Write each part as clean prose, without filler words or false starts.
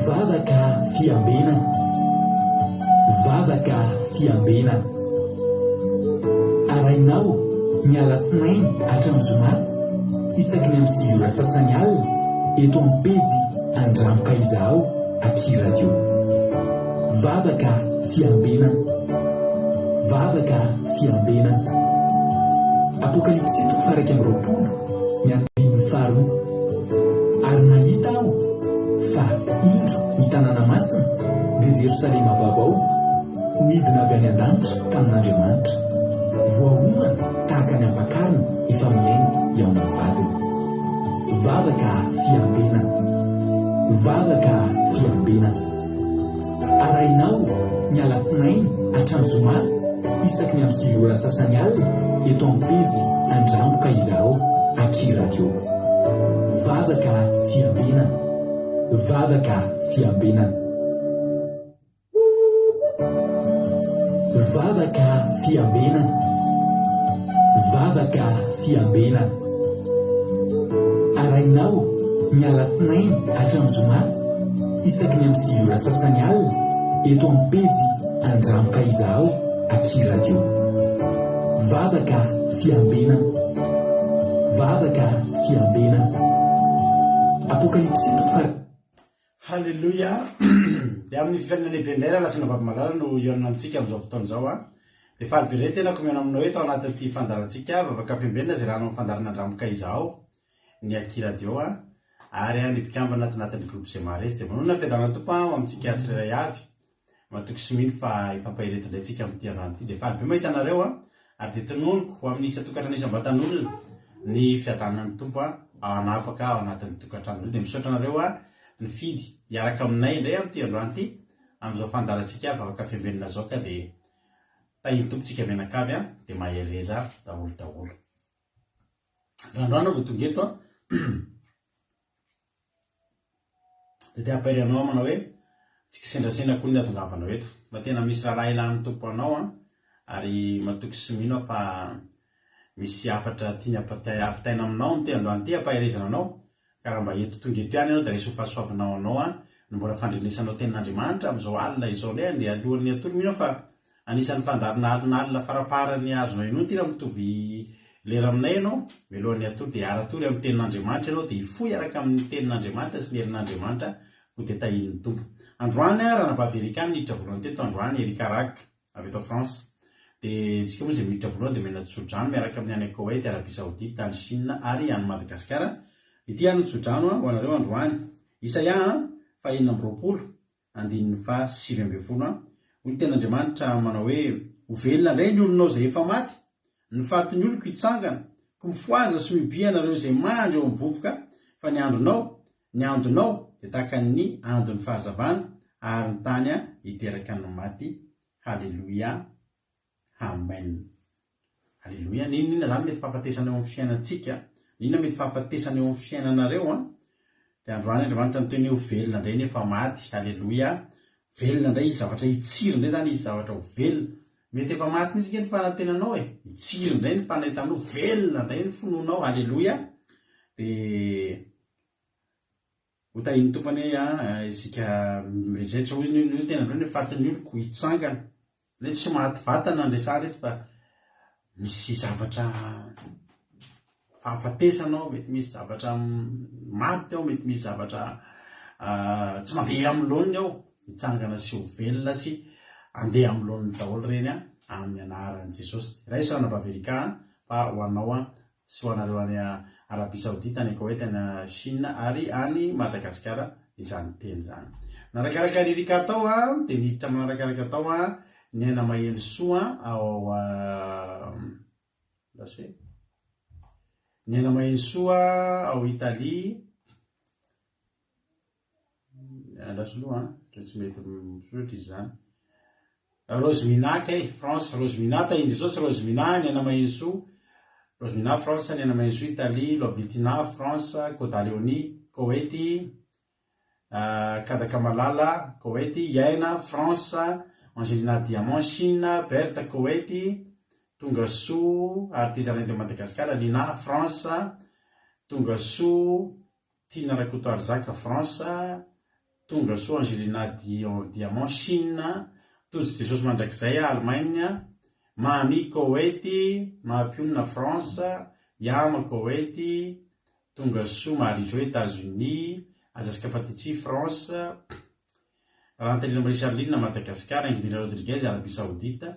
Vavaka fiambenana. Vavaka fiambenana. Arahinao ny alatsinainy hatramin'ny zoma isaky ny amin'ny 9 ora sasany alina eto amin'ny pejy Andramo ka izahao aty radio. Vavaka fiambenana. Vavaka fiambenana. Apokalypsy toko faha 21 ny andininy faharoa. Ary nahita aho fa indro ny tanàna masina, dia Jerosalema vaovao, nidina avy any an-danitra tamin'Andriamanitra, voaomana tahaka ny ampakarina efa mihaingo hihaona amin'ny vadiny. Vavaka fiambenana. Vavaka fiambenana. Arahinao ny alatsinainy hatramin'ny zoma isaky ny amin'ny 9 ora sasany alina eto amin'ny pejy Andramo ka izahao Aky Radio. Vavaka fiambenana. Vavaka fiambenana. Vavaka fiambenana. Vavaka fiambenana. Arahinao ny alatsinainy hatramin'ny zoma isaky ny amin'ny 9 ora sasany alina eto amin'ny pejy Andramo ka izahao aty radio. Vavaka fiambenana. Vavaka fiambenana. Apokalypsy toko faha. Haleloia! Dia amin'ny fifaninana lehibe indray rahalahy sy anabavy malala no hihaonana amintsika amin'izao fotoana izao an. Dia faly be indray tenako mihaona aminao eto ao anatin'ity fandaharantsika Vavaka Fiambenana izay rahanao amin'ny fandaharana Andramo Ka Izahao ny Aky Radio an, ary ny mpikambana ato anatin'ny groupe Zemares. Dia manonona ny fiadanan'ny Tompo ho amintsika tsirairay avy. Matoky sy mino fa hifampahery eto indray tsika amin'ity androany ity. Dia faly be mahita anareo an! Ary dia tononiko ho amin'ny isan-tokantrano isam-batan'olona ny fiadanan'ny Tompo an, ao hanapaka ao anatin'ny tokantranonareo. Dia misaotra anareo an, nifidy hiaraka aminay indray amin'ity androany ity, amin'izao fandaharantsika vavaka fiambenana izao ka dia tahin'ny Tompo tsika mianakavy an, dia mahereza daholo daholo. Raha androany aho vao tonga eto an, Dia te hampahery anao aho manao hoe, tsy kisendrasendra akory ny hatongavanao eto, fa tena misy raharaha ilan'ny Tompo anao an, ary matoky sy mino aho fa misy hafatra tiany hampitaina aminao amin'ity androany ity, hampaherezana anao, ka raha mba eto tonga eto ihany ianao dia raiso ho fahasoavana ho anao an, ny mbola fandrenesanao tenin'Andriamanitra amin'izao alina izao indray, andeha alohan'ny hatory, mino aho fa Anisan'ny mpandarina alinalina faraparany azonao inoana ity raha mitovy lera aminay ianao. Mialohan'ny hatory dia hiara-tory amin'ny tenin'Andriamanitra ianao dia hifoha hiaraka amin'ny tenin'Andriamanitra sy ny herin'Andriamanitra koa dia tahian'ny Tompo. Androany aho ranabavy Erika no niditra voalohany teto androany, Erika Rack avy eto France. Dia tsika moa izay miditra voalohany dia omena tsodrano miaraka amin'ny any Koweït, Arabie Saoudite, any Chine ary any Madagasikara. Ity ary ny tsodrano ho anareo androany. Isaia faha 26. andininy faha 19 a, Hoy ny Tenin'Andriamanitra manao hoe, Ho velona indray ny olonao izay efa maty, ny fatin'ny oloko hitsangana, koa mifohaza sy mihobia ianareo izay mandry eo amin'ny vovoka, fa ny andronao, ny andonao, dia tahaka ny andon'ny fahazavana, ary ny tany hiteraka ny maty. Haleloia. Amen. Aleloia. N'inona n'inona izany mety fahafatesana eo amin'ny fiainantsika, n'inona mety fahafatesana eo amin'ny fiainanareo an, dia androany Andriamanitra niteny hoe ho velona indray ny efa maty. Aleloia. Velona indray izy zavatra hitsiry indray izany izy zavatra ho velona. Mety efa maty mihitsy ange ny fanantenanao e. Hitsiry indray ny fanahitanao, velona indray ny finoanao. Aleloia. Dia Ho tahin'ny Tompo anie isika miretraretra. Hoy ny tena androany hoe fatin'ny oloko hitsangana. Hoe tsy maty vatana ny resahana eto fa misy zavatra fahafatesana ao, mety misy zavatra maty ao, mety misy zavatra tsy mandeha amin'ny laoniny ao. Hitsangana sy ho velona sy handeha amin'ny laoniny daholo ireny amin'ny anaran'i Jesosy. Raiso ranabavy Erika fa ho anao sy ho anareo any Arabie Saoudite, any Koweït, any Chine ary any Madagasikara izany teny izany. Narakaraka an'i Erika tao dia niditra manarakaraka tao ny Aina Maheno Soa ao lasa hoe ny Aina Maheno Soa ao Italie. Andraso aloha an, ohatra tsy mety misoratra izy izany. Rosemina kay, France, Rosemina tahin'i Jesosy, Rosemina, Ny Aina Mahenosoa, Rosemina, France, Ny Aina Mahenosoa, Italie, Lovitina, France, Kodaleonie, Koety, Kadakamalala, Koety, Iaina, France, Angelina Diamant, Chine, Berthe, Koety, Tongasoa, Artisanat de Madagascar, Lina, France, Tongasoa, Tiana Rakotoarizaka, France. Tonga soa Angelina Diamant, Chine, Tojo Jesosy Mandrakizay, Allemagne, Mamy, Koweït, Mahampionona, France, Yama, Koweït, Tonga soa Marie Jo, Etats-Unis, Ajaska Patici, France, Rantelina Marie Charline, Madagascar, Ingrid Rodriguez, Arabie Saoudite,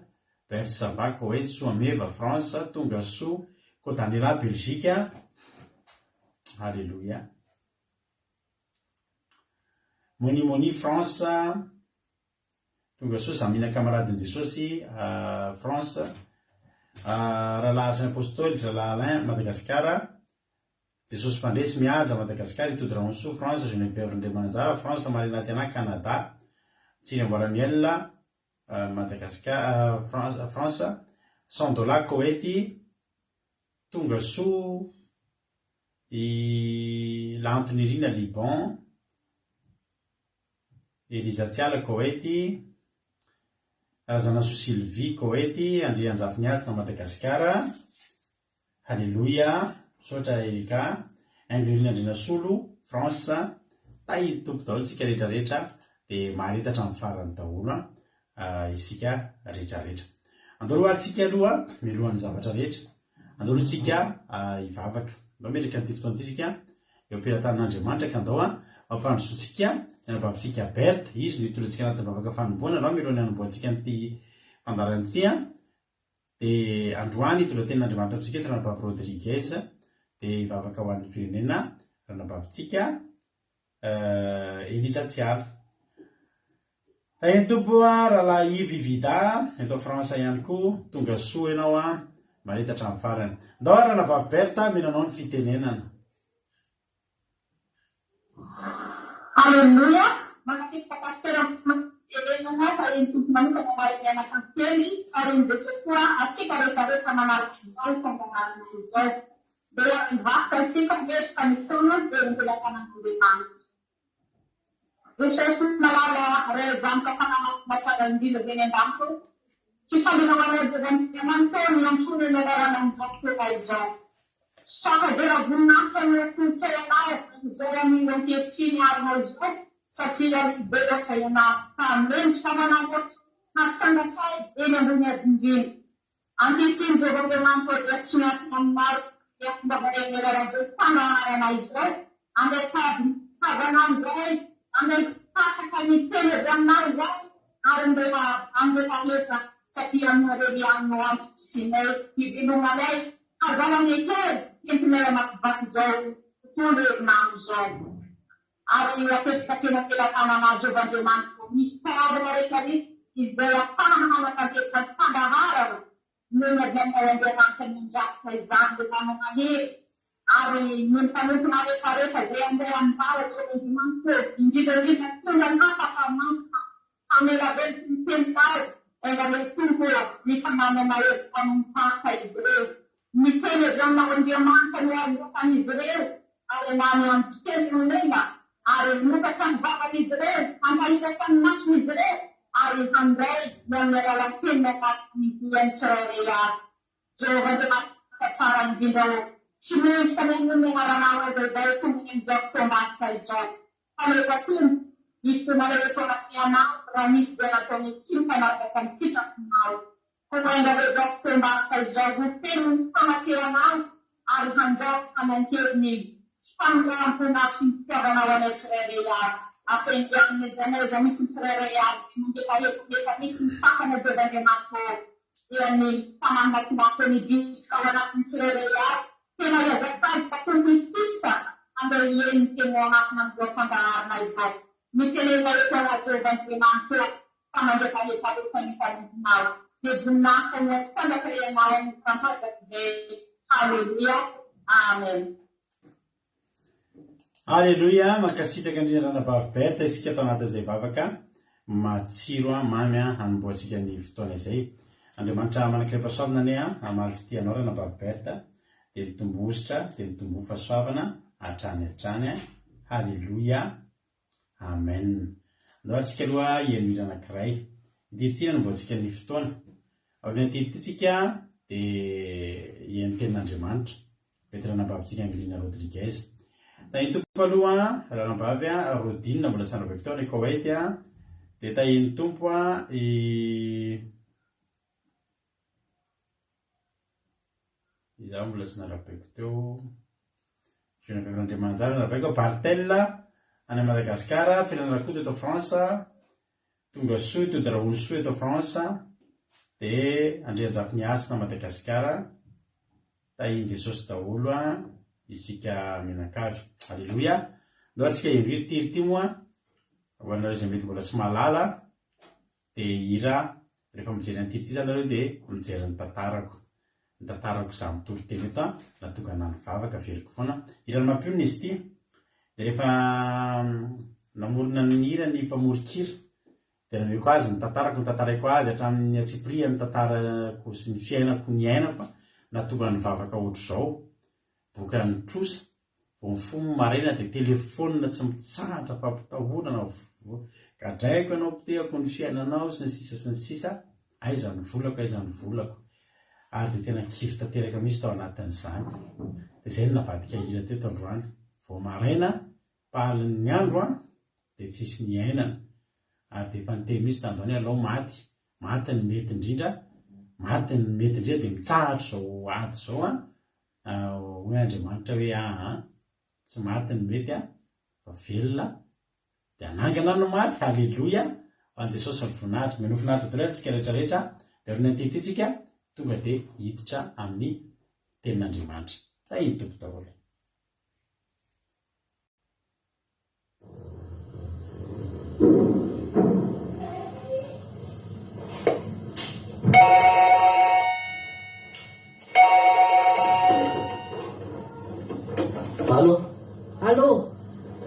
Bert Sava, Koweït, Soameva, France, Tonga soa Kodanela, Belgique. Alléluia. Moni Moni, France, Tonga soa Zamina Camaradin'i Jesosy, France, Rahalahy Saint Apostoly, Dralahy Alain, Madagasikara, Jesosy Mpandresy, Mihaja, Madagasikara, Itody Rahonsoa, France, Geneviève Randriamananjara, France, Marina Tena, Canada, Tsiry Amboaramiel, Madagascar, France, France, Sandola, Koety, Tonga soa i Lantonirina, Liban, Eliza Tsiala, Koety, Razanasoa Sylvie, Koety, Andrianjafiniazina, Madagasikara, Haleloia, misaotra Erika, Ingrid Andrianasolo, France, tahin'ny Tompo daholo tsika rehetra rehetra dia mahareta hatramin'ny farany daholo an isika rehetra rehetra. Andao aloha ary tsika aloha mialohan'ny zavatra rehetra, andao aloha tsika hivavaka. Andao hametraka an'ity fotoana ity isika eo am-pelatanan'Andriamanitra ka andao hampandrosoantsika ny anabavintsika Berthe, izy no hitondra antsika anatin'ny vavaka fanomboana, andao mialohan'ny hanombohantsika an'ity fandaharana ity an. Dia androany hitondra tenin'Andriamanitra amintsika eto Ranabavy Rodriguez, dia hivavaka ho an'ny firenena Ranabavintsika Elisa Tsiala. Tahian'ny Tompo a, Rahalahy Yves Vida, eto France ihany koa, tonga soa ianao a, mahita hatramin'ny farany. Ndao ary Ranabavy Berthe mila anao ny fitenenana. Alléluia! Mankasitraka Pasteur Mampitenenana tahin'ny Tompo manokana ho ahy mianakavy kely tahin'i Jesosy koa atsika rehetra rehetra manaraka izao fandaharana izao. Ndeha hivavaka isika mendrika ny fotoana eo am-pelatanan'Andriamanitra. Jesosy malala Ray Zanaka Fanahy Masina tsara indrindra avy any an-danitra ô! Fifaliana ho anay Jehovah Andriamanitra ô ny iantsoana ny anaranao amin'izao fotoana izao. Saotra voninahitra no atolotray anao amin'izao anio ankehitriny arinao izao satria mivelatra ianao ka mendrika manamboatra hasandatray eny ambony avo indrindra. Ankehitriny Jehovah Andriamanitra dia tsy miankina aminao ny hatongavanay amin'ny alalan'izao fandaharana izao, andeha havanao izahay, andeha hikatsaka ny teny avy aminao izahay, ary andeha hangetaheta satria aminao irery ihany no antom-pisianay, hivelomanay, hazahoanay hery entinay hamakivaky izao tontolo herinandro izao. Ary apetraka teny am-pelatanana Jehovah Andriamanitra ny fitaovana rehetra rehetra izay ahafahana manatanteraka ny fandaharana nomeny avy aminao Andriamanitra ny handrafitra izany dia manana hery ary ny mpanompona rehetra rehetra izay handray anjara Jehovah Andriamanitra ô indrindra indrindra tonga ny hafatra masina Hamelaveloko ny teninao, enga anie Tompo ô, ny fananana hevitra no mitarika izy ireo. Ny teny avy aminao Andriamanitra no aloakan'izy ireo, ary ianao no andikeny ny olona, ary hanokatra ny vavan'izy ireo, hampahiratra ny mason'izy ireo, ary handray ny amin'ny alalan'ny teninao masina ny dian'ny tsirairay avy. Jehovah Andriamanitra tsara indrindra ô, tsy mendrika ny hamono ny anaranao aho izay izay tonga any amin'izao fotoam-barotra izao. Mpanefa Tompo, hifoha eto anatrehanao raha misy izay nataonay tsy mifanaraka ny sitraponao. Koa enga izao fotoam-barotra izao ho feno ny fanatrehanao ary hanjary hanan-kery ny famindram-ponao sy ny fitiavanao anay tsirairay avy. Asain'ny alina izay n'aiza misy ny tsirairay avy mangetaheta nefa misy ny fakana Jehovah Andriamanitra ô, dia ny fanahy ny bitsika ao anatin'ny tsirairay avy Tena hiazakazaka Tompo Izy ka handeha hihaino ny Teninao Masina amin'izao fandaharana izao. Mitenena eto anao Jehovah Andriamanitra ô, fa mangetaheta loatra ny mpanomponao. Dia voninahitra no asandratra Ianao amin'ny fampandrakizay. Haleloia. Amen. Aleloia, mankasitraka indrindra Ranabavy Berthe isika tao anatin'izay vavaka matsiro an, mamy an, hanombohantsika ny fotoana izay. Andriamanitra manan-karem-pahasoavana anie an, hamaly fitia anao Ranabavy Berthe, dia mitomboa hosotra, dia mitomboa fahasoavana hatrany hatrany an. Haleloia. Amen. Andao ary tsika aloha hihaino hira anankiray. Ity ity hanombohantsika ny fotoana. Aorian'ity ity tsika dia hihaino tenin'Andriamanitra. Mety ranabavintsika Angelina Rodriguez. Tahin'ny Tompo aloha ranabavy Rodine mbola tsy narabaiko tao any Koweït dia tahin'ny Tompo i Izaho mbola tsy narabaiko teo. Geneviève Randriamananjara narabaiko. Barthel any Madagascar, Felana Rakoto eto France, Tonga soa Tody Rahonisoa eto France, dia Andrianjafiniasina Madagascar. Tahin'i Jesosy daholo isika mianakavy. Aleloia. Ndao ary tsika heno hira ity hira ity moa ho anareo izay mety mbola tsy mahalala dia hira rehefa mijery an'ity hira ity zany nareo dia mijery ny tantarako. Ny tantarako izaho mitory teny eto an, nahatonga anah nivavaka averiko foana. Hiran'i Mampionona izy ity. Dia rehefa namorona ny hira ny mpamoron-kira dia nameko azy ny tantarako, notantaraiko azy hatramin'ny antsipiriany ny tantarako sy ny fiainako niainako nahatonga nivavaka ohatr'izao. Bokan'ny trosa, vao mifoha ny maraina dia telefaonina tsy mitsahatra fampitahorana, gadraiko ianao, potehako ny fiainanao sy ny sisa sy ny sisa, aiza ny volako, aiza ny volako. Ary dia tena kivy tanteraka mihitsy tao anatin'izany. Dia izay no navadika hira teto androany. Vao maraina, pahalin'ny andro an, dia tsisy niainana. Ary dia efa niteny mihitsy tandroany alao maty, maty ny mety indrindra, maty ny mety indrindra dia mitsahatra izao ady izao an, Hoy Andriamanitra hoe aa tsy maty ny mety a, fa velona dia hanangana ny maty, haleloia, ho an'i Jesosy ny voninahitra. Mino finaritra daholo ary tsika rehetra rehetra, dia aorian'ny ity tsika tonga dia hiditra amin'ny tenin'Andriamanitra. Tahin'ny Tompo daholo. Allo. Allo.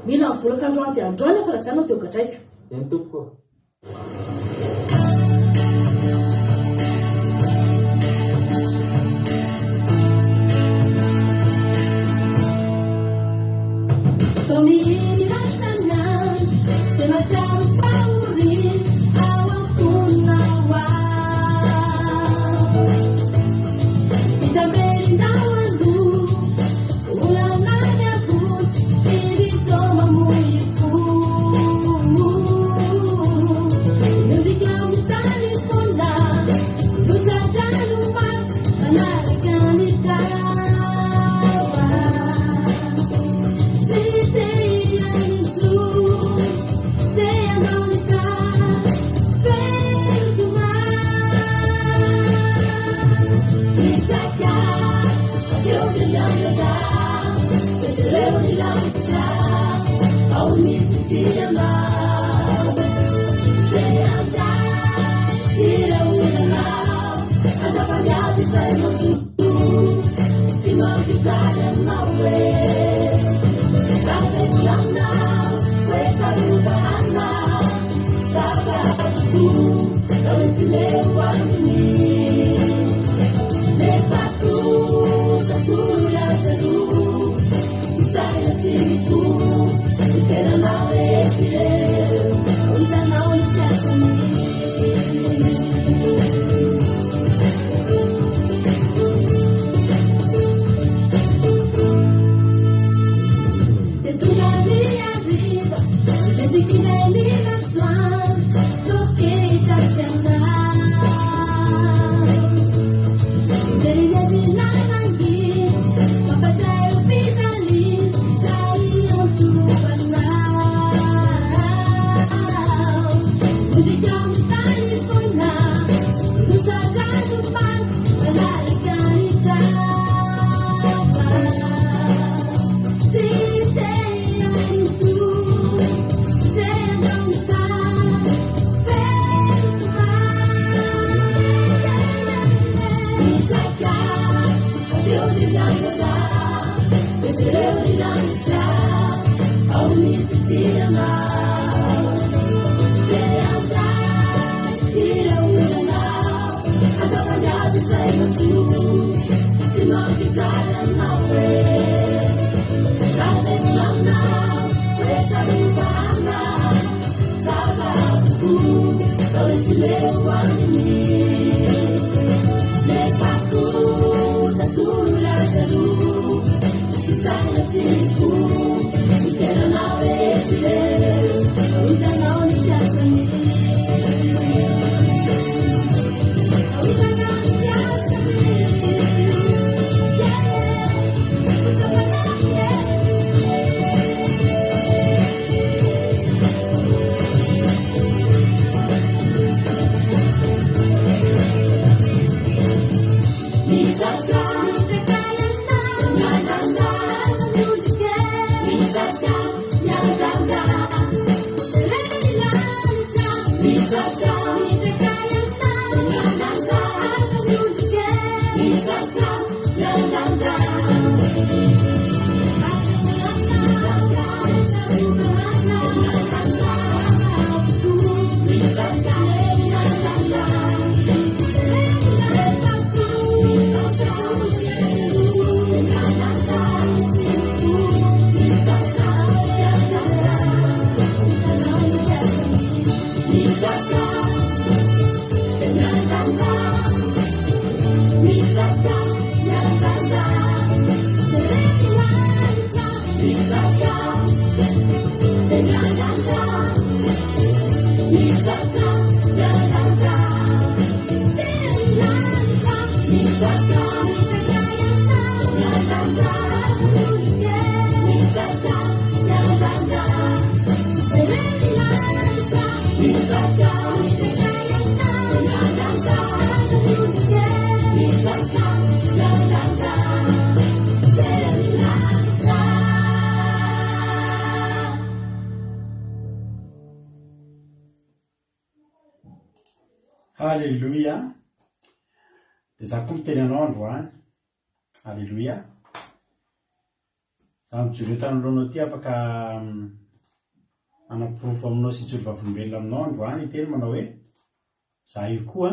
Mila ny volako androany dia androany fa raha tsy izany aho dia ho gadraiko. Eny tompoko. Haleloia! Dia za koa miteny anao androany. Aleloia. Za mijoro eto anoloanao aty afaka hanaporofo aminao sy hijoro vavolombelona aminao androany hiteny manao hoe za io koa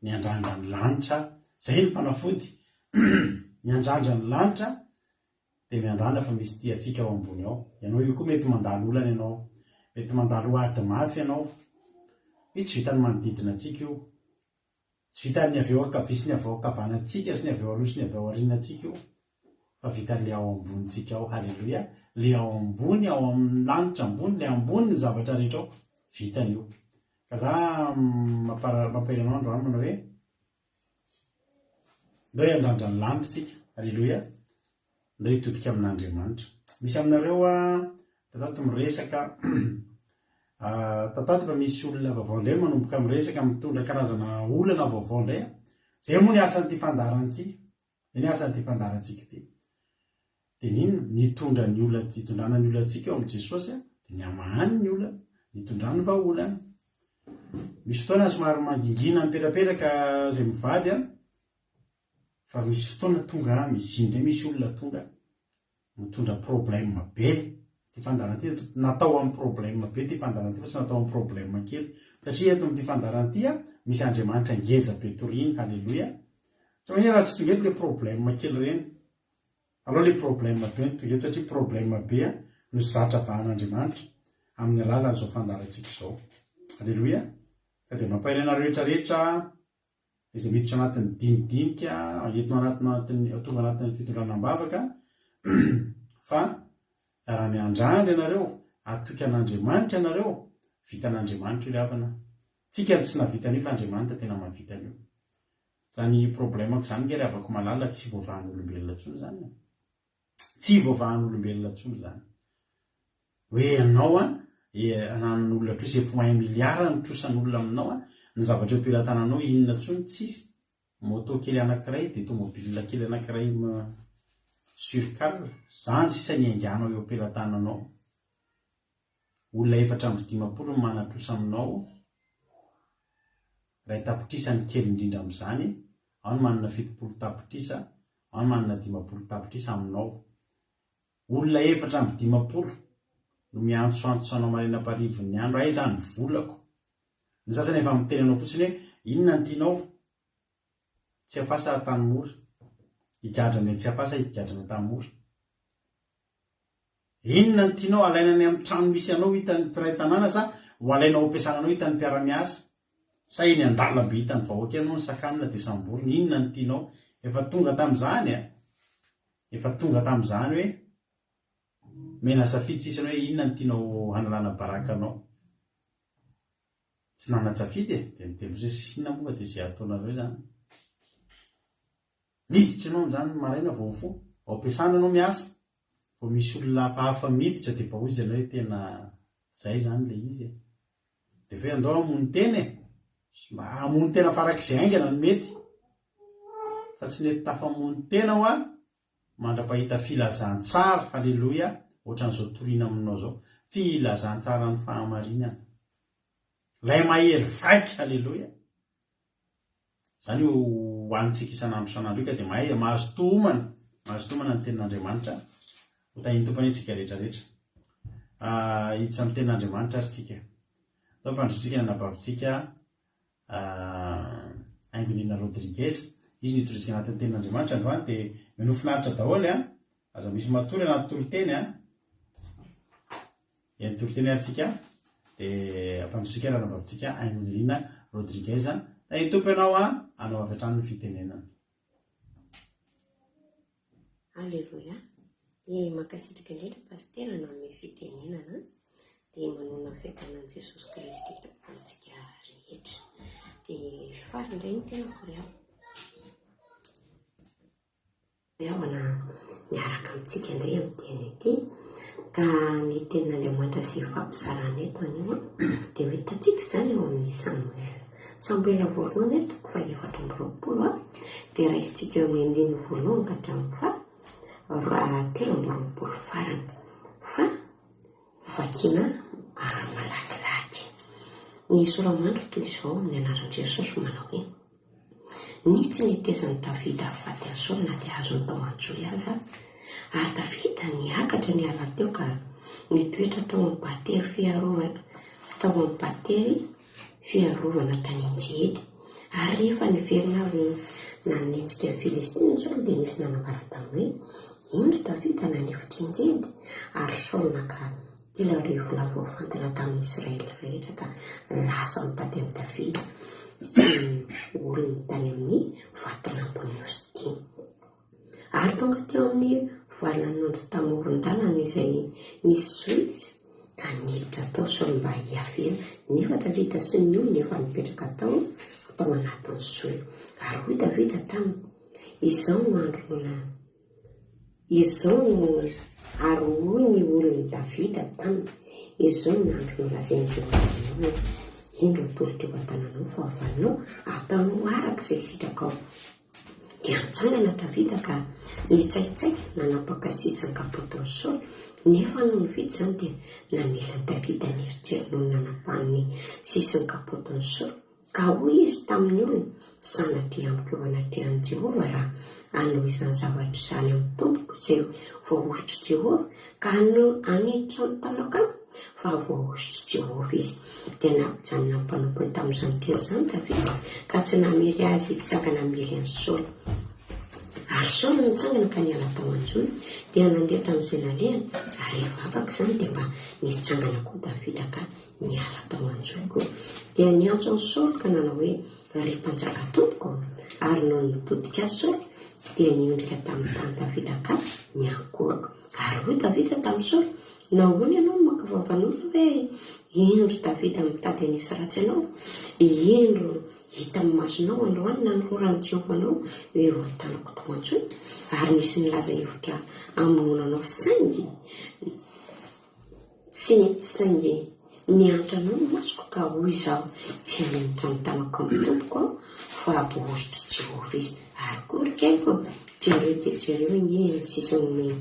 niandrandra ny lanitra. Zay ny fanafody. Niandrandra ny lanitra dia miandrandra fa misy tia antsika ao ambony ao. Ianao io koa mety mandalo olana ianao. Mety mandalo ady mafy ianao. Io tsy vitan'ny manodidina antsika io. Tsy vitan'ny avy eo ankavia sy ny avy ao ankavanantsika sy ny avy eo aloha sy ny avy ao aorianantsika io fa vitan'le ao ambonintsika ao. Haleloia! Le ao ambony, ao amin'ny lanitra ambony, le ambony ny zavatra rehetra ao, vitany io. Ka za mampahery anao androany manao hoe, ndao hiandrandra ny lanitra tsika. Haleloia! Ndao hitodika amin'Andriamanitra. Misy aminareo tatato miresaka tatato fa misy olona vaovao indray manomboka miresaka mitondra karazana olana vaovao indray. Zay moa ny asan'ity fandaharantsika. Zay ny asan'ity fandaharantsika ity. Dia n'inona? Nitondra ny olana, hitondrana ny olantsika eo amin'i Jesosy, dia ny hamahany ny olana, nitondrany vahaolana. Misy fotoana somary mangingina mipetrapetraka izay mivady an, Fa misy fotoana tonga misy indray misy olona tonga mitondra problème be ty fandaharana ty natao amin'ny problème be ty fandaharana ty fa tsy natao amin'ny problème kely satria eto amin'ity fandaharana ty misy Andriamanitra ngeza be toriany haleloia tsy maninona raha tsy tonga eto le problème kely ireny aleo le problème be no tonga eto satria problème be no zatra vahan'Andriamanitra amin'ny alalan'izao fandaharantsika izao haleloia ka dia mampahery anareo rehetra rehetra izay miditra anatin'ny dinidinika, entina anatin'ny, tonga anatin'ny fitondrana am-bavaka, fa raha miandrandra ianareo, hatoky an'Andriamanitra ianareo, vitan'Andriamanitra io ry havana. Tsika no tsy nahavita an'io fa Andriamanitra tena mahavita an'io. Izany problème-ko izany nge ry havako malala tsy voavahan'olombelona intsony izany e. Tsy voavahan'olombelona intsony izany. Hoe ianao an, ananan'olona trosa efa ho un milliard ny trosan'olona aminao an, ny zavatra eo am-pelatananao inona intsony tsisy, moto kely anankiray dia tomobile kely anankiray sur cale, zany sisa ny hainganao eo am-pelatananao. Olona 54 no manan-trosa aminao, iray tapitrisa ny kely indrindra amin'izany, ao ny manana 70 tapitrisa, ao ny manana 50 tapitrisa aminao. Olona 54 no miantsoantso anao maraina am-parivon'ny andro, aiza ny volako? Ny sasany efa miteny anao fotsiny hoe inona no tianao? Tsiafahy sa Antanimora? Higadra any Tsiafahy sa higadra any Antanimora? Inona no tianao alaina any amin'ny trano misy anao hitan'ny mpiray tanàna sa ho alaina ao am-piasana anao hitan'ny mpiara-miasa? Sa eny an-dalambe hitan'ny vahoaka ianao no sakanina dia samborina? Inona no tianao? Efa tonga tamin'izany a! Efa tonga tamin'izany hoe mena safidy sisa ny hoe inona no tianao hanalana baraka anao? Tsy nanan-tsafidy e! Dia miteny fotsiny hoe sinona moa fa dia izay ataonareo izany. Miditra ianao amin'izany ny maraina vao mifoha, ao am-piasana ianao miasa, vao misy olona hafahafa miditra dia efa hoy izy ianao hoe tena izay izany ilay izy e. Dia avy eo andao hamono tena e! Mba hamono tena farak'izay haingana no mety. Fa tsy nety tafamono tena hoa mandra-pahita filazantsara, haleloia, ohatran'izao toriana aminao izao, filazantsaran'ny fahamarinana. Ilay mahery vaika, aleloia. Izany io hohanintsika isan'andro isan'andro io ka dia mahay mahazotoa homana, mahazotoa homana ny tenin'Andriamanitra. Ho tahian'ny Tompo anie tsika rehetra rehetra. Ah, hiditra amin'ny tenin'Andriamanitra ary tsika. Atao ampandrosotsika ny anabavintsika ah, Haingonirina Rodriguez. Izy no hitoriantsika anatin'ny tenin'Andriamanitra androany dia minoa finaritra daholo an. Aza misy matory anaty toriteny an. Eny toriteny ary tsika dia ampandrosotsika ny anabavintsika Haingonirina Rodriguez. Tahian'ny Tompo ianao an, hanao avy hatrany ny fitenenana. Aleloia! Dia mankasitraka indrindra Pasitera nanome fitenenana dia manona fiadanan'i Jesosy Kristy Tompo antsika rehetra. Dia faly indray ny tenako ry havana miaraka amintsika indray amin'ny teny ity. Ka ny tenin'Andriamanitra izay ifampizarana eto anio dia ho hitantsika izany ao amin'ny Samoela. Samoela voalohany toko faha 24 dia raisintsika eo amin'ny andininy voalohany ka hatramin'ny faha 23 farany. Fa vakiana malakilaky. Ny sora-mandry toy izao amin'ny anaran'i Jesosy manao hoe. Ny tsy netezan'i Davida hahafaty an'i Saoly na dia azony tao an-johy aza. Ary Davida niakatra niala teo ka nitoetra tao amin'ny batery fiarovana tao amin'ny batery fiarovana tany Enjehedy. Ary rehefa niverina avy nanenjika ny Filistina i Saoly dia nisy nanambara taminy hoe, Indro Davida nanefitra Enjehedy. Ary Saoly naka 30 lahy voafantina tamin'ny Israely rehetra ka lasa nitady an'i Davida sy ny olony tany amin'ny vatolampin'ny Osidia. Ary tonga teo amin'ny valan'ondry tamoron-dalana izay nisy zohy izy, ka niditra tao Saoly mba hiavena, nefa Davida sy ny olony efa nipetraka tao tao anatin'ny zohy. Ary hoy Davida taminy, Izao no andro nola. Izao no ary hoy ny olon'i Davida taminy, Izao no andro nolazain'i Jehovah taminao hoe, Indro atolotro eo an-tananao ny fahavalonao, ataonao araka izay sitrakao. Dia nitsangana Davida ka nitsaitsaika nanapaka sisan-kapotin'i Saoly, nefa nony vita izany dia namela an'i Davida nieritreritra noho ny nanapahany ny sisan-kapotin'i Saoly. Ka hoy izy tamin'ny olona, Sanatria amiko eo anatrehan'i Jehovah raha hanao izany zavatra izany amin'ny tompoko izay voahosotr'i Jehovah, ka haniditra ny tanako aminy, fa voahosotr'i Jehovah izy. Dia nampijanona ny mpanompony tamin'izany teny izany Davida, ka tsy namely azy hitsangana hamely an'i Saoly. Ary Saoly nitsangana ka niala tao an-johy, dia nandeha tamin'izay nalehany, ary rehefa afaka izany dia mba nitsangana koa Davida ka Niala tao an-johy Dia niantso an'i Saoly ka nanao hoe, Ry mpanjaka tompoko! Ary nony nitodika azy Saoly, dia niondrika tamin'ny tany Davida ka niankohoka. Ary hoy Davida tamin'i Saoly, Nahoana ianao no maka vavan'olona hoe, Indro Davida mitady hanisy ratsy anao? Indro hitan'ny masonao androany nanoloran'i Jehovah anao eo an-tanako tao an-johy, ary nisy nilaza hevitra hamonoana anao, saingy Tsy saingy niantra anao ny masoko ka hoy izaho, Tsy hanenitra ny tanako amin'ny tompoko aho, fa voahosotr'i Jehovah izy. Ary koa, ry keliko, jereo dia jereo ange ny sisin'ny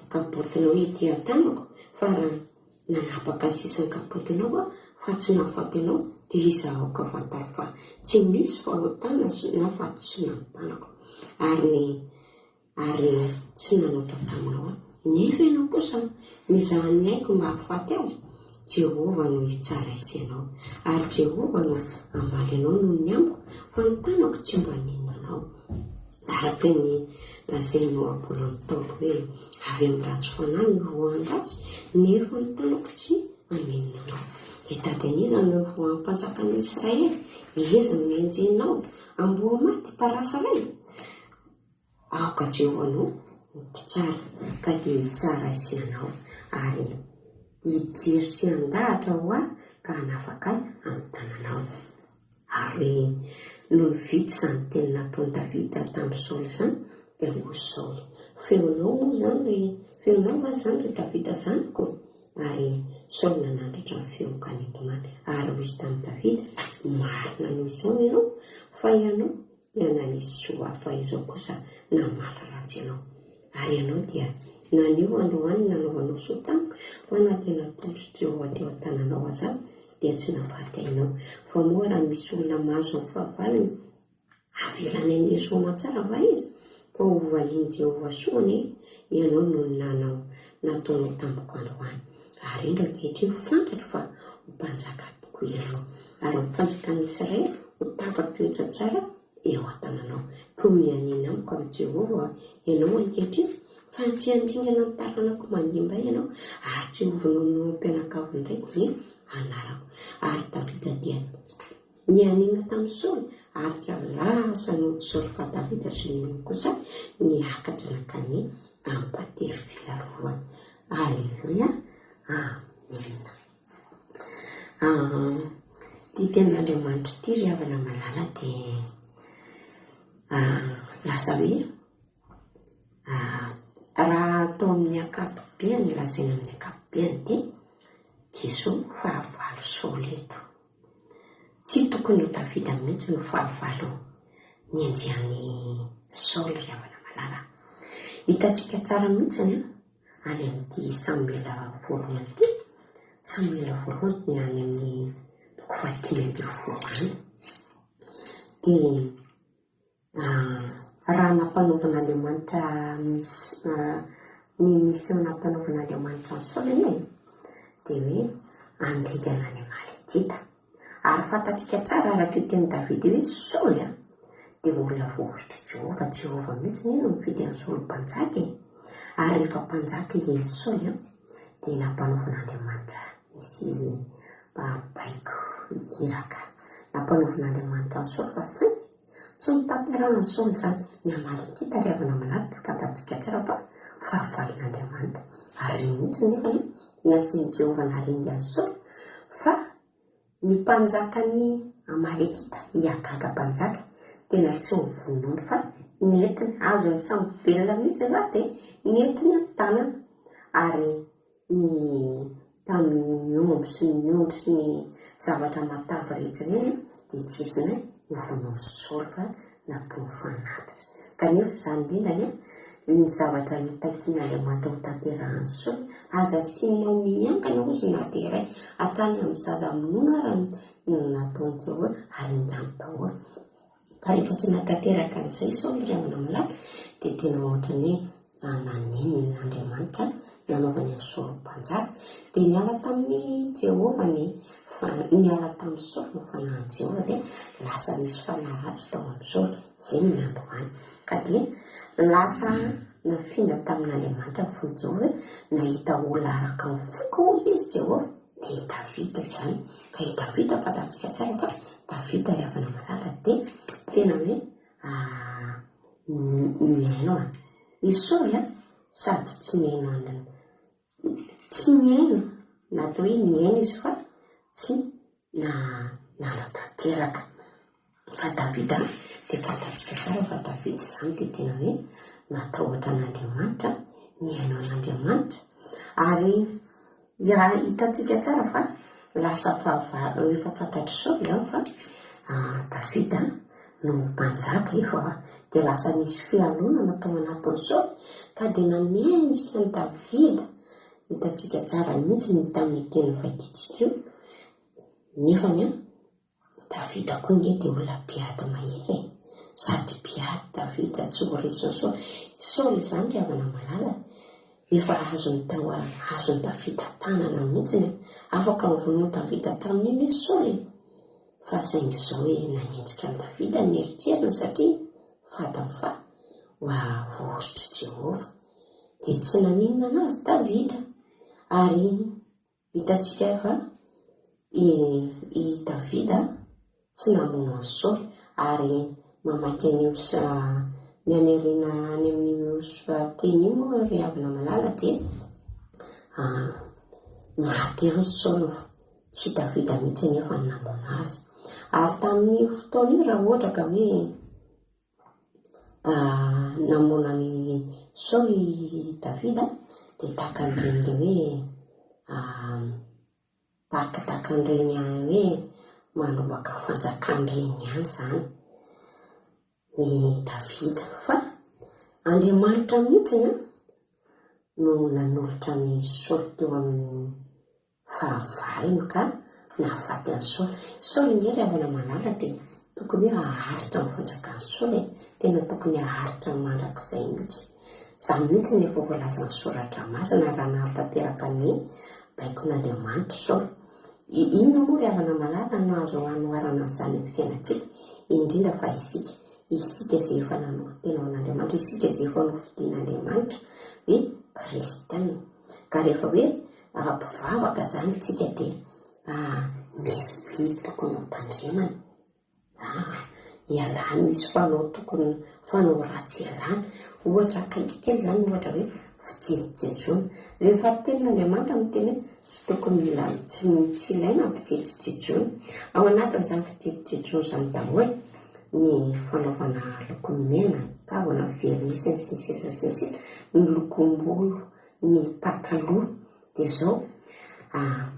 kapotinao ety an-tanako, fa raha nanapaka ny sisin'ny kapotinao aho, fa tsy nahafaty anao, dia izaho aoka fantaro fa tsy misy fahotana na fahadisoana ny tanako. Ary ny ary tsy nanota taminao aho. Nefa ianao kosa nizaha ny aiko mba hahafaty azy, Jehovah no hitsara ahy sy ianao, ary Jehovah no hamaly anao noho ny amiko, fa ny tanako tsy mba haninona anao. Araka ny lazain'ny ohabolan'ny Ntaolo hoe, Avy amin'ny ratsy fanahy no ivoahan-dratsy, nefa ny tanako tsy haninona anao. Hitady an'iza no ivoahan'ny mpanjakan'ny Israely? Iza no henjehinao? Amboa maty, parasy iray? Aoka Jehovah no ho mpitsara, ka dia hitsara ahy sy anao, ary hijery sy handahatra ho ahy ka hanafaka ahy amin'ny tananao. Ary nony vita izany teny nataon'i Davida tamin'i Saoly izany, dia hoy Saoly, Feonao moa izany ry, feonao va izany, ry Davida zanako? Ary Saoly nanandratra ny feony ka nitomany. Ary hoy izy tamin'i Davida, Marina noho izao ianao, fa ianao dia nanisy soa fa izao kosa namaly ratsy anao. Ary ianao dia naneho androany ny nanaovanao soa tamiko, fa na dia natolotr'i Jehovah teo an-tananao aza aho, dia tsy nahafaty ainao. Fa moa raha misy olona mahazo ny fahavalony, havelany handeha soa aman-tsara va izy? Koa hovalian'i Jehovah soa anie ianao noho ny nanao nataonao tamiko androany. Ary indro ankehitriny fantatro fa ho mpanjaka tokoa ianao, ary ny fanjakan'i Israely ho tafatoetra tsara eo an-tananao. Koa mianiana amiko amin'i Jehovah ianao ankehitriny, fa tsy handringana ny taranako mandimby ahy ianao, ary tsy hovonoin'ny mpianakavy raiko ny anarako. Ary Davida dia nianiana tamin'i Saoly, ary dia lasa nody Saoly, fa Davida sy ny olony kosa niakatra nankany am-patery filaroana. Aleloia! Amena. Ity tenin'Andriamanitra ity ry havana malala dia lasa hoe raha atao amin'ny ankapobeny, lazaina amin'ny ankapobeny dia diso fahavalo Saoly eto. Tsy tokony ho Davida mihitsy no fahavalo nianjehan'i Saoly ry havana malala. Hitantsika tsara mihitsy an! any amin'ity Samoela voalohany ity, Samoela voalohany dia any amin'ny toko fahadimy ambinifolo any. Dia raha nampanaovin'Andriamanitra mis- ny mission nampanaovin'Andriamanitra an'i Saoly anie dia hoe handringana ny Amalekita. Ary fantatsika tsara araka io tenin'i Davida io hoe Saoly dia olona voahosotr'i Jehovah. Jehovah mihitsy anie no nifidy an'i Saoly ho mpanjaka e. Ary rehefa mpanjaka i Saoly dia nampanaovin'Andriamanitra nisy baiko iraka. Nampanaovin'Andriamanitra an'i Saoly fa saingy tsy notanterahin'i Saoly izany. Ny Amalekita ry havana malala dia fantatsika tsara fa fahavalon'Andriamanitra. Ary ireny mihitsy anefa no nasian'i Jehovah naringa an'i Saoly fa ny mpanjakan'ny Amalekita, i Agaga mpanjaka, tena tsy novonoiny fa nentiny, azony sambo-belona mihitsy angaha dia nentiny an-tanana. Ary ny tamin'ny omby sy ny ondry sy ny zavatra matavy rehetra ireny dia tsy hisy ny novonoin'i Saoly fa nataony fanatitra. Kanefa izany indrindra anie ny zavatra notakian'Andriamanitra hotanterahin'i Saoly, aza asianao miankina hozy na dia iray, hatrany amin'ny zaza minono ara no nataon'i Jehovah ary niampy daholo. Ka rehefa tsy nahatanteraka an'izay Saoly ry havana malala dia tena ohatran'ny hoe nanenina Andriamanitra nanaovany an'i Saoly ho mpanjaka. Dia niala tamin'i Jehovah ny niala tamin'i Saoly ny fanahin'i Jehovah dia lasa nisy fanahy ratsy tao amin'i Saoly. Izay no niandohany. Ka dia lasa nafindra tamin'Andriamanitra ny fon'i Jehovah hoe nahita olona araka ny foko hozy izy Jehovah. Dia i Davida izany. Ka i Davida fantatsika tsara fa Davida ry havana malala dia tena hoe nihaino an. I Saoly an, sady tsy nihaino an, tsy nihaino na atao hoe nihaino izy fa tsy nanatanteraka. Fa Davida dia fantatsika tsara fa Davida izany dia tena hoe natahotra an'Andriamanitra, nihaino an'Andriamanitra ary hitantsika tsara fa lasa fahavalo, efa fantatr'i Saoly izany fa Davida no mpanjaka efa dia lasa nisy fialonana tao anatin'i Saoly ka dia nanenjika an'i Davida, hitantsika tsara mihitsy ny tamin'ny teny vakintsika io, nefany an. Davida koa nge dia olona mpiady mahery e! Sady mpiady Davida tsy ho resin'i Saoly. Saoly izany ry havana malala efa azony tao azon'i Davida tanana mihitsiny e! Afaka novonoin'i Davida tamin'iny hoe Saoly e! Fa saingy izao hoe nanenjika an'i Davida ny eritreriny satria fantany fa voahosotr'i Jehovah. Dia tsy naninona anazy Davida. Ary Hitantsika fa i i Davida tsy namono an'i Saoly, ary mamaky an'io ny any aoriana any amin'io teny io moa ry havana malala dia maty ihany Saoly, tsy Davida mihitsy anefa no namono azy. Ary tamin'io fotoana io raha ohatra ka hoe Namono an'i Saoly i Davida, dia tahaka an'ireny ilay hoe tahakatahaka an'ireny hoe mandrombaka fanjakana ireny ihany izany i Davida. Fa Andriamanitra mihitsy no nanolotra an'i Saoly teo amin'ny fahavalony ka nahafaty an'i Saoly. Saoly ange ry havana malala dia tokony hoe haharitra ny fanjakan'i Saoly e, tena tokony haharitra mandrakizay mihitsy. Izany mihitsy no efa voalazan'ny soratra masina raha nahatanteraka ny baikon'Andriamanitra Saoly. Inona moa ry havana malala no azo anoharana an'izany amin'ny fiainantsika, indrindra fa isika, isika izay efa nanolo-tena ho an'Andriamanitra, isika izay efa nofidin'Andriamanitra hoe kristiana. Ka rehefa hoe mpivavaka izany isika dia misy didy tokony ho tandremana. Ialana, misy fanao tokony, fanao ratsy ialana. Ohatra akaiky kely izany ohatra hoe fijinojinjoana. Rehefa tenin'Andriamanitra miteny hoe tsy tokony mila, tsy tsy ilaina ny fijinojinjoana. Ao anatin'izany fijinojinjoana izany daholo ny fanaovana lokomena, kavina, vernis sy ny sisa sy ny sisa, ny lokom-bolo, ny pataloha. Dia izao,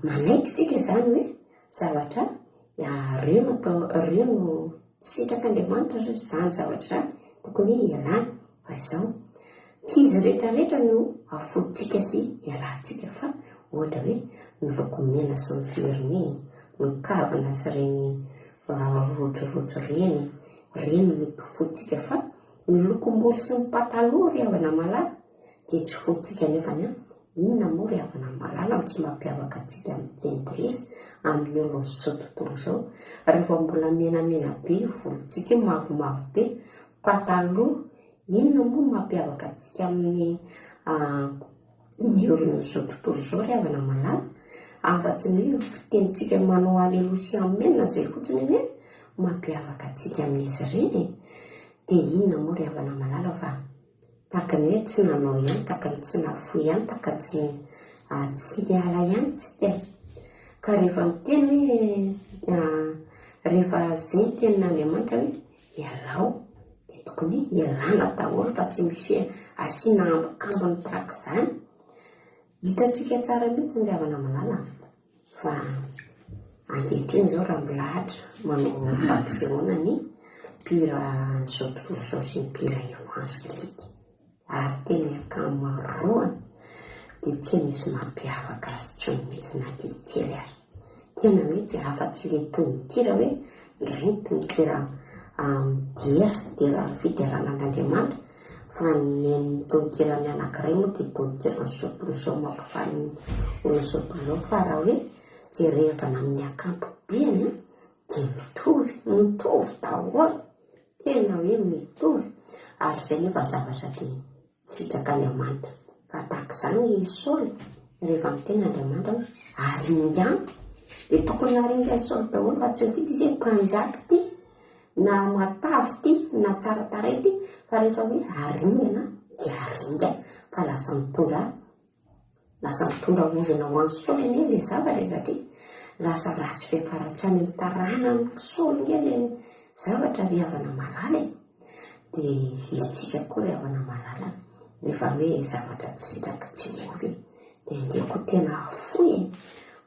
manaiky tsika izany hoe zavatra ireo no atao, ireo no sitrak'Andriamanitra ry izany zavatra izany, tokony hialana. Fa izao, tsy izy rehetra rehetra no afointsika sy hialantsika fa ohatra hoe ny loko mena sy ny vernis, ny kavina sy ireny rojorojo ireny, ireny no mety ho fointsika fa ny lokom-bolo sy ny pataloha ry havana malala dia tsy fointsika nefany an! Inona moa ry havana malala no tsy mampiavaka antsika amin'ny jentilisa, amin'ny olon'izao tontolo izao? Rehefa mbola menamena be io volontsika io, mavomavo be, pataloha, inona moa no mampiavaka antsika amin'ny ny olon'izao tontolo izao ry havana malala? Afa-tsy ny hoe fitenintsika manao aleloia sy amen izay fotsiny anie no mampiavaka antsika amin'izy ireny e! Dia inona moa ry havana malala fa Tahaka ny hoe tsy nanao ihany, tahaka ny tsy nahafoy ihany, tahaka ny tsy tsy niala ihany tsika e. Ka rehefa miteny hoe rehefa izay ny tenin'Andriamanitra hoe ialao dia tokony ialana daholo fa tsy misy asiana ambokambony tahaka izany. Hitantsika tsara mihitsy ny havana malala fa ankehitriny izao raha milahatra manao fampisehoana ny mpihira an'izao tontolo izao sy ny mpihira evangelika ary tena ankamaroany dia tsy misy mampiavaka azy intsony mihitsy na dia kely ary. Tena hoe tsy afa-tsy ilay tononkira hoe indray ny tononkira midera, dera fiderana an'Andriamanitra fa ny an'ny tononkiran'ny anankiray moa dia tononkiran'izao tontolo izao mampifaly ny olon'izao tontolo izao fa raha hoe jerevana amin'ny ankapobeny dia mitovy, mitovy daholo, tena hoe mitovy ary izay nefa zavatra dia Sitrak'Andriamanitra. Fa tahaka izany i Saoly, rehefa niteny Andriamanitra hoe aringano, dia tokony haringan'i Saoly daholo fa tsy mifidy izy hoe mpanjaka ity, na matavy ity, na tsara tarehy ity, fa rehefa hoe aringana dia aringana. Fa lasa mitondra Lasa mitondra ozona ho an'i Saoly anie ilay zavatra e, satria lasa ratsy fiafara hatrany amin'ny taranan'i Saoly ange ilay zavatra ry havana malala e. Dia isika koa ry havana malala, rehefa hoe zavatra tsy sitraky tsy ovy, dia andeha koa tena hafoy e,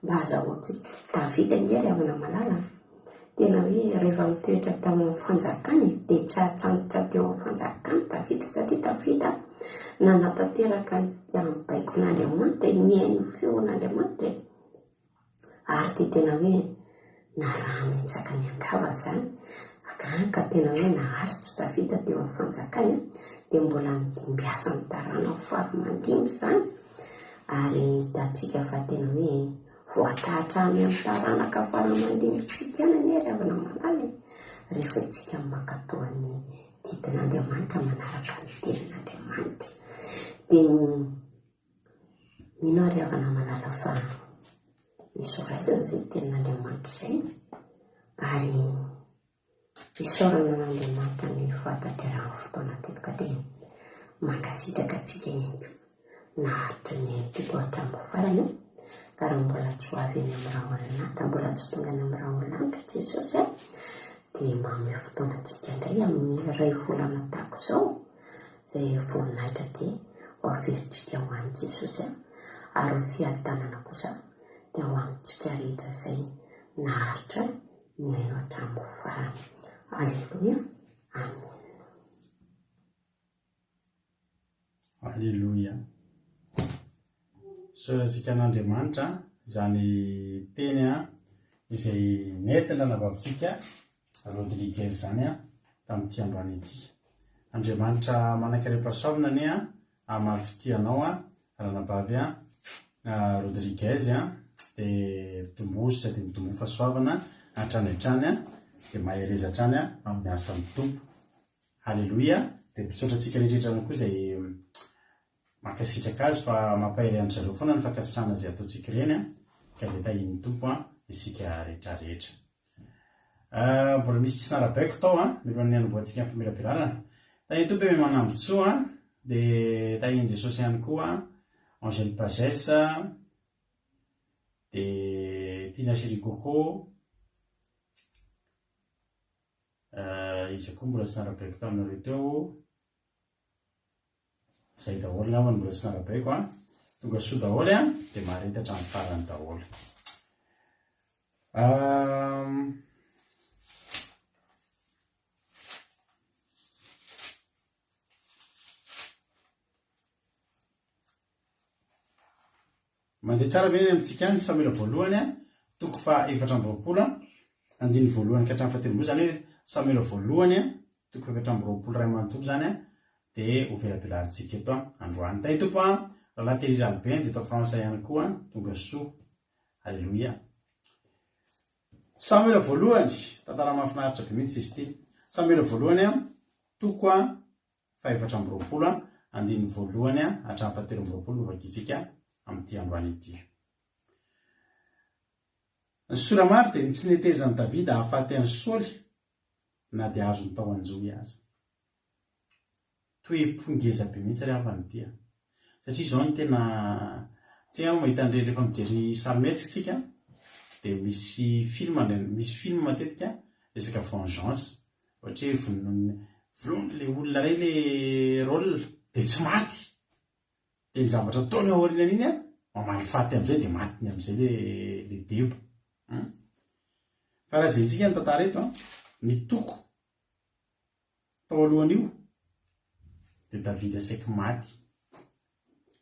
mba azahoantsika. Davida ange ry havana malala, Tena hoe rehefa nitoetra tao amin'ny fanjakany dia tsy ahatsangotra teo amin'ny fanjakany Davida satria Davida nanatanteraka ny baikon'Andriamanitra e, nihaino ny feon'Andriamanitra e. Ary dia tena hoe narahany an-tsakany an-davany izany, ka tena hoe naharitra Davida teo amin'ny fanjakany dia mbola nodimbiasan'ny taranany fara aman-dimby izany. Ary hitantsika fa tena hoe Voataha hatrany amin'ny taranaka fara aman-dimbintsika any anie ry havana malala e, rehefa isika mankatò ny didin'Andriamanitra, manaraka ny tenin'Andriamanitra. Dia mino aho ry havana malala fa misy ho raisina izay tenin'Andriamanitra izay, ary Isaorana an'Andriamanitra ny fahatanterahan'ny fotoana teto ka dia mankasitraka antsika ihany koa naharitra nihaino teto hatramin'ny farany ka raha mbola tsy ho avy eny amin'ny rahona lanitra, raha mbola tsy tonga any amin'ny rahona lanitra Jesosy a, dia manome fotoana antsika indray amin'ny iray volana tahaka izao, izay voninahitra dia ho averintsika ho an'i Jesosy a, ary ho fiadanana kosa dia ho amintsika rehetra izay naharitra Mihaino hatramin'ny farany. Aleloia. Amena. Aleloia. Isaorantsika an'Andriamanitra izany teny a. Izay nentin'ny ranabavintsika Rodriguez izany tamin'ity androany ity. Andriamanitra manan-karem-pahasoavana anie hamaly fitia anao ranabavy Rodriguez dia mitomboa sady mitomboa fahasoavana hatrany hatrany dia mahereza hatrany amin'ny asan'ny Tompo. Haleloia! Dia misaotra antsika rehetra ihany koa izay Mankasitraka azy fa mampahery an-dry zareo foana ny fankasitrahana izay ataontsika ireny an, ka dia tahian'ny Tompo an isika rehetra rehetra. Mbola misy tsy narabaiko tao an, mialohan'ny hanombohantsika ny famelabelarana. Tahian'ny Tompo Aimé Manambotsoa an, dia tahian'i Jesosy ihany koa Angèle Pages, dia Tina Chérie Coco, iza koa mbola tsy narabaiko taminareo teo. Zay daholo ngamba no mbola tsy narabaiko an. Tonga soa daholo an, dia mahareta hatramin'ny farany daholo. Mandeha tsara ve ny amintsika any? Samoela voalohany a, toko faha 24 a, andininy voalohany ka hatramin'ny fahatelo amby roa, izany hoe Samoela voalohany a, toko faha 24 iray manontolo izany a, dia ho velabelarintsika eto a, androany. Tahin'ny Tompo a, Rahalahy Thierry Ralibenjy eto France ihany koa, tonga soa. Aleloia. Samoela voalohany, tantara mahafinaritra be mihitsy izy ity. Samoela voalohany a, toko a, faha-24, andininy voalohany hatramin'ny faha-23 no vakintsika amin'ity androany ity. Ny sora-maro dia ny tsy netezan'i Davida hahafaty an'i Saoly na dia azony tao an-johy aza. Toe-po ngeza be mihitsy ry havana ity a. Satria izao no tena tsy aho mahita an'ireny rehefa mijery sarimihetsika tsika dia misy film misy film matetika resaka vengeance Ohatra hoe vonoiny vonoiny le olona iray le rôle de tsy maty. De ny zavatra ataony ao aorianan'iny an, mamaly faty amizay de matiny amizay le le deba. Hum. Fa raha jerentsika ny tantara eto an, ny toko tao alohan'io de Davida saiky maty.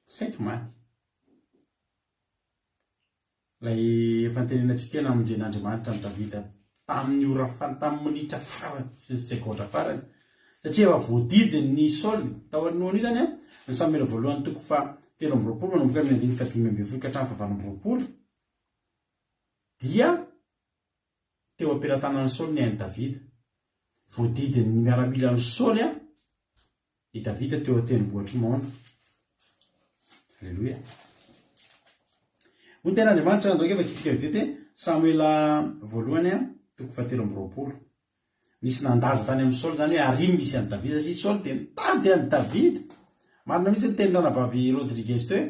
Saiky maty. Ilay efa nitenenantsika hoe namonjen'Andriamanitra an'i Davida tamin'ny ora farany, tamin'ny minitra farany sy ny segondra farany, satria efa voadidin'i Saoly. Taorian'io izany, ny Samoela voalohany toko faha 23 manomboka amin'ny andininy faha 15 ka hatramin'ny faha 28 dia teo am-pelatanan'i Saoly ny ain'i Davida. Voadidin'ny miaramilan'i Saoly i Davida teo an-tendrombohitr'i Maona. Aleloia. Hoy ny tenin'Andriamanitra, andao ange vakintsika vetivety e. Samoela voalohany, toko fahatelo amby 20. Nisy nandaza tany amin'i Saoly izany hoe ary misy an'i Davida satria Saoly dia nitady an'i Davida. Marina mihitsy ny tenin'ny ranabavy Rodriguez teo hoe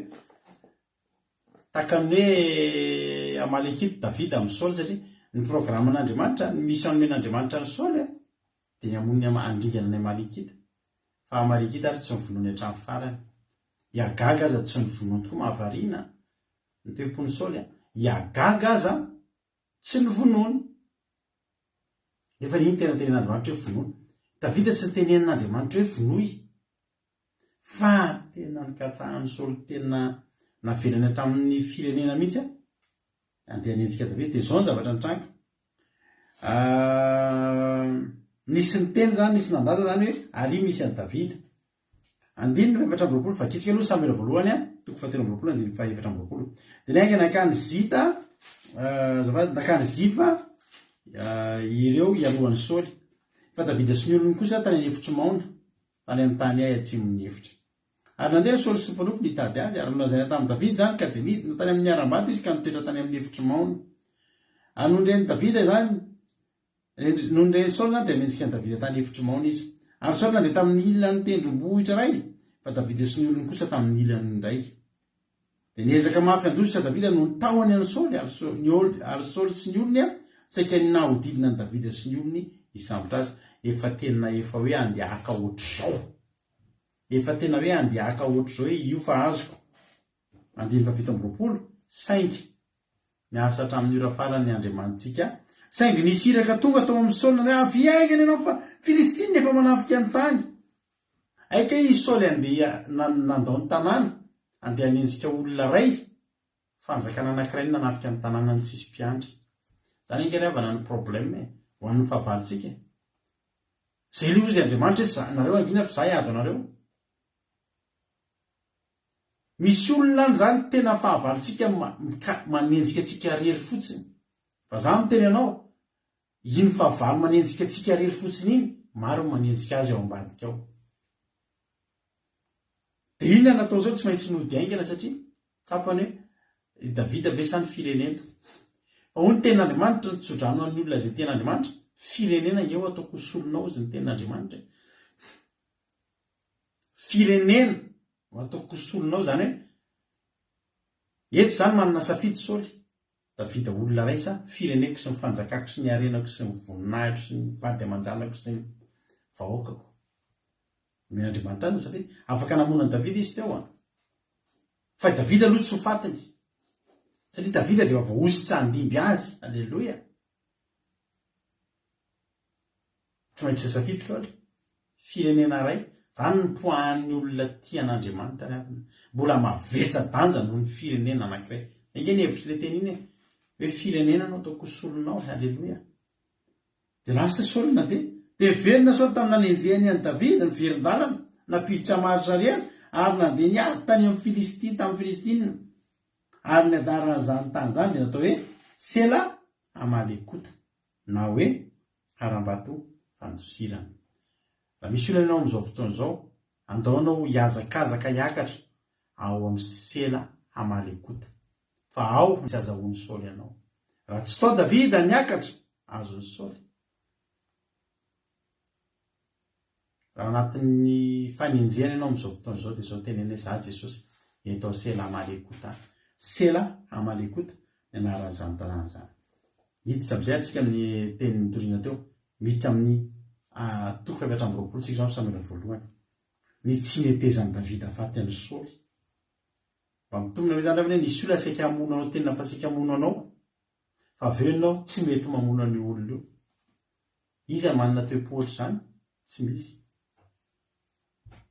tahaka ny hoe Amalekita Davida amin'i Saoly satria ny programan'Andriamanitra, ny mission nomen'Andriamanitra an'i Saoly dia ny hamono ny handringana ny Amalekita. Fa Amalekita ary tsy novonoiny hatramin'ny farany. I Agaga aza tsy novonoiny tokoa, mahavariana ny toe-pon'i Saoly. I Agaga aza tsy novonoiny. Nefa iny tena tenenin'Andriamanitra hoe vonoina. Davida tsy nitenenin'Andriamanitra hoe vonoy. Fa tena nikatsahan'i Saoly tena navelany hatramin'ny firenena mihitsy an. Andeha hanenjika Davida. Dia izao ny zavatra nitranga. Nisy niteny izany, nisy nandaza izany hoe ary misy an'i Davida. Andininy faha-24, vakitsika aloha Samoela voalohany, toko faha-23, andininy faha-24. Dia niainga nankany Zita, azafady, nankany Zifa ireo hialohan'i Saoly. Fa Davida sy ny olony kosa tany an'efitr'i Maona, tany amin'ny tany hay atsimon'ny efitra. Ary nandeha Saoly sy ny mpanompony hitady azy, ary nolazaina tamin'i Davida izany, ka dia nidina tany amin'ny harambato izy ka nitoetra tany amin'ny efitr'i Maona. Ary nony ren'i Davida izany, nony ren'i Saoly izany, dia nanenjika an'i Davida tany efitr'i Maona izy. Ary Saoly nandeha tamin'ny ilan'ny tendrombohitra iray, fa Davida sy ny olony kosa tamin'ny ilany indray. Dia niezaka mafy handositra Davida noho ny tahony an'i Saoly, ary Saoly sy ny olony saika nahodidina an'i Davida sy ny olony hisambotra azy. Efa tena efa hoe handeha haka ohatr'izao. Efa tena hoe handeha haka ohatr'izao hoe io fa azoko. Andininy faha 27, Saingy miasa hatramin'ny ora farany ny Andriamanitsika. Saingy nisy iraka tonga tao amin'i Saoly nanao hoe, Avia haingana ianao fa Filistina efa manafika ny tany. Hay kay i Saoly handeha nandao ny tanàna, handeha hanenjika olona iray, fanjakana anankiray no nanafika ny tanànany tsisy mpiandry. Zany ange ry havana ny problème e, ho an'ny fahavalontsika e. Zay aloha hozy Andriamanitra hoe za, nareo angina fa za hiady anareo. Misy olona any zany tena fahavalontsika manenjika antsika rery fotsiny. Fa za miteny anao, iny fahavalo manenjika antsika rery fotsiny iny, maro ny manenjika azy ao ambadika ao. Dia inona no natao zao? Tsy maintsy nody haingana satria tsapany hoe i Davida ve sa ny firenena? Fa hoy ny tenin'Andriamanitra, ny tsodrano an'ny olona izay tian'Andriamanitra, firenena ange ho ataoko ho solonao hozy ny tenin'Andriamanitra e. Firenena ho ataoko ho solonao izany hoe eto izany manana safidy Saoly, Davida olona iray sa fireneko sy ny fanjakako sy ny harenako sy ny voninahitro sy ny vady aman-janako sy ny vahoakako. Nomen'Andriamanitra azy ny safidy. Afaka namono an'i Davida izy teo an. Fa i Davida aloha tsy ho fatiny. Satria Davida dia efa voahosotra handimby azy. Aleloia. Tsy maintsy safidy Saoly. Firenena iray. Izany no poahan'ny olona tia an'Andriamanitra ry havana. Mbola mavesa-danja noho ny firenena anankiray. Izay ange ny hevitr'ilay teny iny e. Hoe firenena no ataoko ho solonao. Aleloia. Dia lasa Saoly nandeha. Dia niverina Saoly tamin'ny nanenjehany an'i Davida, niverin-dalana, nampiditra marche arrière, ary nandeha niady tany amin'ny Filistina, tamin'ny Filistina. Ary ny anaran'izany tany izany dia natao hoe Sela Amalekota, na hoe Harambato Fandosirana. Raha misy olana ianao amin'izao fotoana izao, andao ianao hihazakazaka hiakatra ao amin'ny Sela Amalekota. Fa ao no tsy azahoan'i Saoly anao. Raha tsy tao Davida niakatra, azon'i Saoly. Raha anatin'ny fanenjehana ianao amin'izao fotoana izao, dia izao teneno hoe, Izaho Jesosy, eto ao Sela Amalekota. Sela Amalekota ny anaran'izany tanàna izany. Hiditra amin'izay ary tsika amin'ny teny nitoriana teo. Miditra amin'ny toko fahefatra amby 20 tsika izao amin'ny Samoela voalohany. Ny tsy netezan'i Davida faty an'i Saoly. Mba mitombina ve izany ravina hoe nisy olona saika hamono anao tena fa saika hamono anao fa avy eo ianao tsy mety mamono an'io olona io. Iza manana toe-po ohatr'izany? Tsy misy.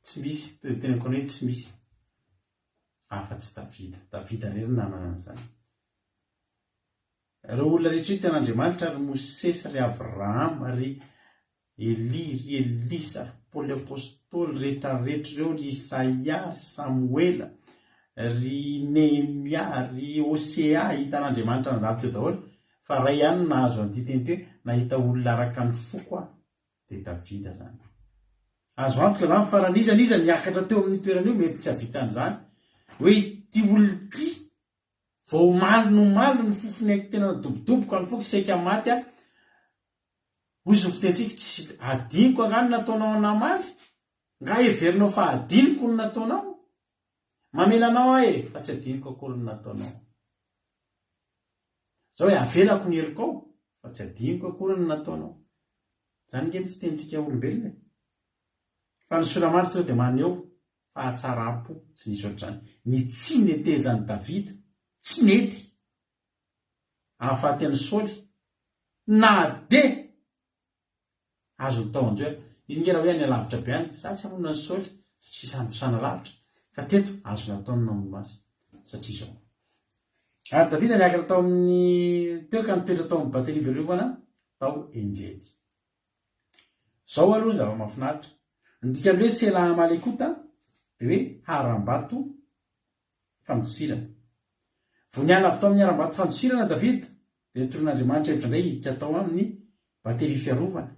Tsy misy. Teneniko anao hoe tsy misy. Afa-tsy Davida. Davida irery no nanana an'izany. Ireo olona rehetra io tian'Andriamanitra, ry Mosesy, ry Abrahama, ry Elia, ry Elisa, ry Paoly Apostoly, rehetrarehetra ireo, ry Isaia, ry Samoela, ry Nehemia, ry Hosea, hitan'Andriamanitra nandalo teo daholo, fa iray ihany no nahazo an'ity teny ity hoe, nahita olona araka ny foko aho, dia Davida izany. Azo antoka izany fa raha n'iza n'iza niakatra teo amin'io toerana io, mety tsy hahavita an'izany, hoe ity olona ity, Vao omaly no omaly ny fofon'ny aiko tena nadobodoboka ny foko saika maty aho. Hozy ny fitentsika, tsy adinoko angaha ny nataonao anah omaly? Nga heverinao fa adinoko ny nataonao? Mamela anao aho e, fa tsy adinoko akory ny nataonao. Zao hoe avelako ny helokao, fa tsy adinoko akory ny nataonao. Zany nge ny fitenintsika olombelona e. Fa ny sora-marina tonga dia maneho fahatsaram-po tsy nisy ohatr'izany. Ny tsy netezan'i Davida, tsy nety hahafaty an'i Saoly na dia azony tao an-joela. Izy ange raha hoe any alavitra be any, za tsy hamono an'i Saoly satria samy lavitra, fa teto azo natao ny namono azy satria izao. Ary Davida niakatra tao amin'ny teo ka nitoetra tao amin'ny bateria fiarovana tao Enjedy. Zao aloha ny zava-mahafinaritra. Ny dikan'ny hoe Sela Amalekota dia hoe harambato fandosirana. Vao niala avy tao amin'ny harambato fandosirana Davida, dia notoroan'Andriamanitra hevitra indray hiditra tao amin'ny bateria fiarovana.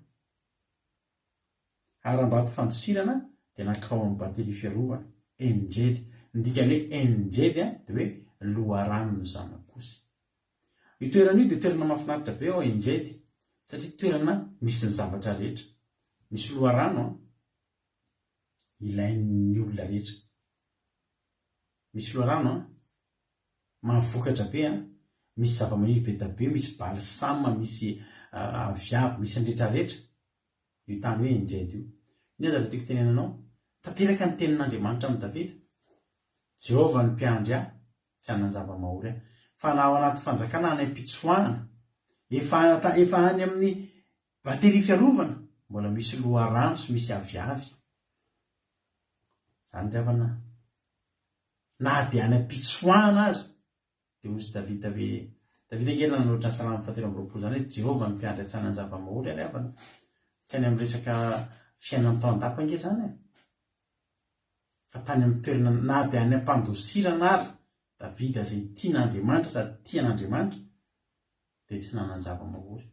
Harambato fandosirana dia nankao amin'ny bateria fiarovana, En-jedy. Ny dikan'ny hoe En-jedy dia hoe loharanon'ny zanak'osy. Io toerana io dia toerana mahafinaritra be ao Enjedy satria toerana misy ny zavatra rehetra. Misy loharano an, ilain'ny olona rehetra. Misy loharano an, mahavokatra be an, misy zavamaniry be dia be, misy balsam, misy aviavy, misy ny rehetra rehetra. Io tany hoe Enjedy io. Inona zavatra tiako tenenana anao? Tanteraka ny tenin'Andriamanitra amin'i Davida. Jehovah no mpiandry ahy, tsy hanan-java-mahory ahy. Fa na ao anaty fanjakana any am-pitsoahana, efa efa any amin'ny bateria fiarovana, mbola misy loharano sy misy aviavy. Izany ry havana, na dia any am-pitsoahana aza, dia hozy Davida hoe, Davida ange nanoratra ny Salamo fahatelo amby 20 izany hoe Jehovah no mpiandry ahy tsy hanan-java-mahory ary havana. Tsy any amin'ny resaka fiainan'ny tao an-dapa ange izany e. Fa tany amin'ny toerana na dia any am-pandosirana ary Davida izay tian'Andriamanitra sady tia an'Andriamanitra dia tsy nanan-java-mahory.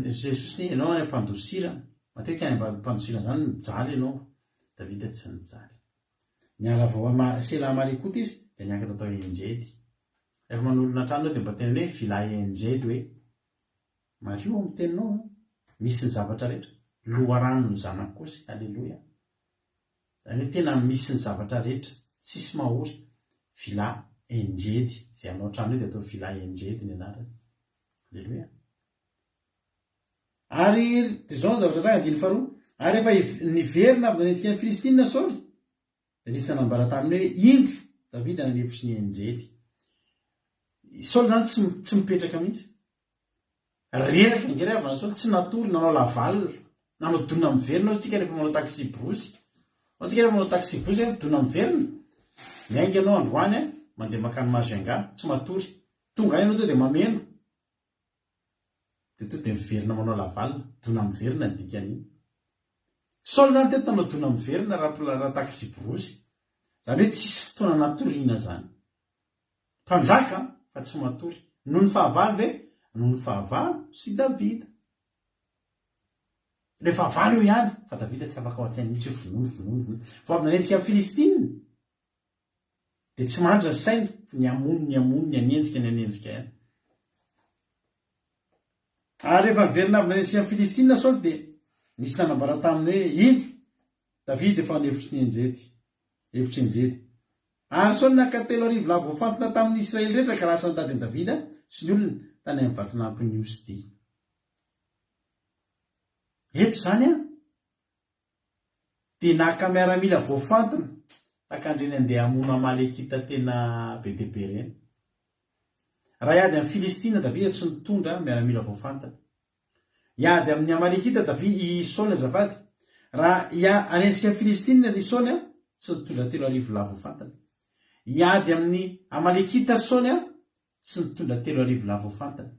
Jesosy anie ianao any am-pandosirana, matetika any am-pandosirana izany mijaly ianao, Davida tsy nijaly. Niala avy ao Sela Amalekota izy dia niakatra tao Enjedy. Rehefa manolona trano ianao dia mba teneno hoe Villa Enjedy hoe. Mariho amin'ny teninao an! Misy ny zavatra rehetra. Loharanon'ny zanak'osy, Aleloia. Izany hoe tena misy ny zavatra rehetra, tsisy mahory. Villa Enjedy, izay hanao trano eo dia atao Villa Enjedy ny anarany. Aleloia. Ary dia izao ny zavatra tranga, andininy faharoa, Ary rehefa niverina avy nanenjika ny Filistina Saoly, dia nisy nanambara taminy hoe, Indro, Davida nanefitry ny Enjedy. I Saoly izany tsy, tsy mipetraka mihitsy. Reraka ange ry havana Saoly, tsy natory, nanao laval, nanao dona miverina hoy tsika rehefa manao taxi brousse. Hoy tsika rehefa manao taxi brousse hoe dona miverina. Miainga ianao androany an, mandeha mankany Majunga, tsy matory. Tonga any ianao sao dia mameno. Dia to dia miverina manao laval, dona miverina ny dikan'iny. Saoly izany teto nanao dona miverina raha taxi brousse. Izany hoe tsisy fotoana natoriana izany. Mpanjaka fa tsy matory. Noho ny fahavalo ve? Noho ny fahavalo sy Davida. Ilay fahavalo eo ihany, fa Davida tsy afaka ao an-tsainy mihitsy hoe vonono, vonono, vonono. Vao avy nanenjika ny Filistina, dia tsy mandry ny sainy, fa ny hamono, ny hamono, ny hanenjika, ny hanenjika ihany. Ary rehefa niverina avy nanenjika ny Filistina Saoly dia nisy nanambara taminy hoe, Indro, Davida efa an'efitry ny Enjedy. Efitry Enjedy. Ary Saoly naka 3000 lahy voafantina tamin' ny Israely rehetra ka lasa nitady an'i Davida sy ny olony tany amin'ny vatolampin'ny osidia. Eto izany an, dia naka miaramila voafantina tahaka an'ireny andeha hamono Amalekita tena be dia be ireny. Raha hiady amin'ny Filistina Davida tsy nitondra miaramila voafantina. Hiady amin'ny Amalekita Davida, i Saoly azafady. Raha hanenjika ny Filistina i Saoly, tsy nitondra 3000 lahy voafantina. Hiady amin'ny Amalekita Saoly, tsy nitondra 3000 lahy voafantina.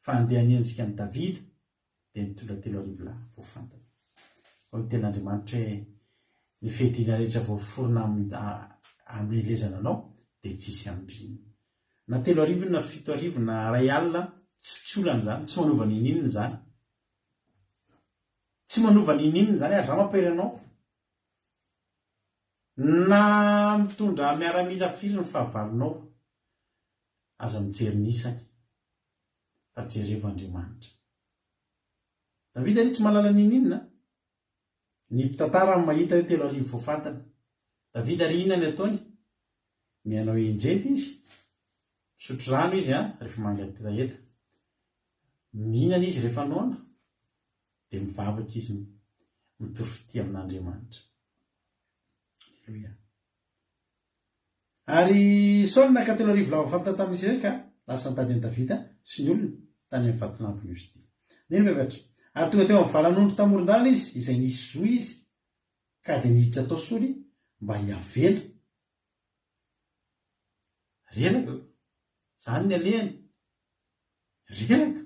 Fa handeha hanenjika an'i Davida, dia nitondra 3000 lahy voafantina. Hoy ny tenin'Andriamanitra hoe, Ny fiadiana rehetra voaforona hamelezana anao dia tsy hisy ambiny. Na 3000 io na 7000 na 1000, tsy tsy olana izany, tsy manova n'inon'inona izany. Tsy manova n'inon'inona izany ary izaho mampahery anao. Na mitondra miaramila firy ny fahavalonao, aza mijery ny isany. Fa jerevo Andriamanitra. Davida anie tsy mahalala n'inon'inona. Ny mpitantara no mahita hoe 3000 voafantina. Davida ary inona ny ataony? Mihanao enjety izy, misotro rano izy an, rehefa mangetaheta. Mihinana izy rehefa noana, dia mivavaka izy mitory fitia amin'Andriamanitra. Aleloia. Ary Saoly naka 3000 lava fanta tamin'ny Israely ka lasa nitady an'i Davida sy ny olony tany amin'ny vatolampin'i Ostia. Nino vavatra. Ary tonga teo amin'ny valan'ondry tamoron-dalana izy, izay nisy zohy izy, ka dia niditra tao Saoly mba hiavena. Reraka. Izany ny alehany. Reraka.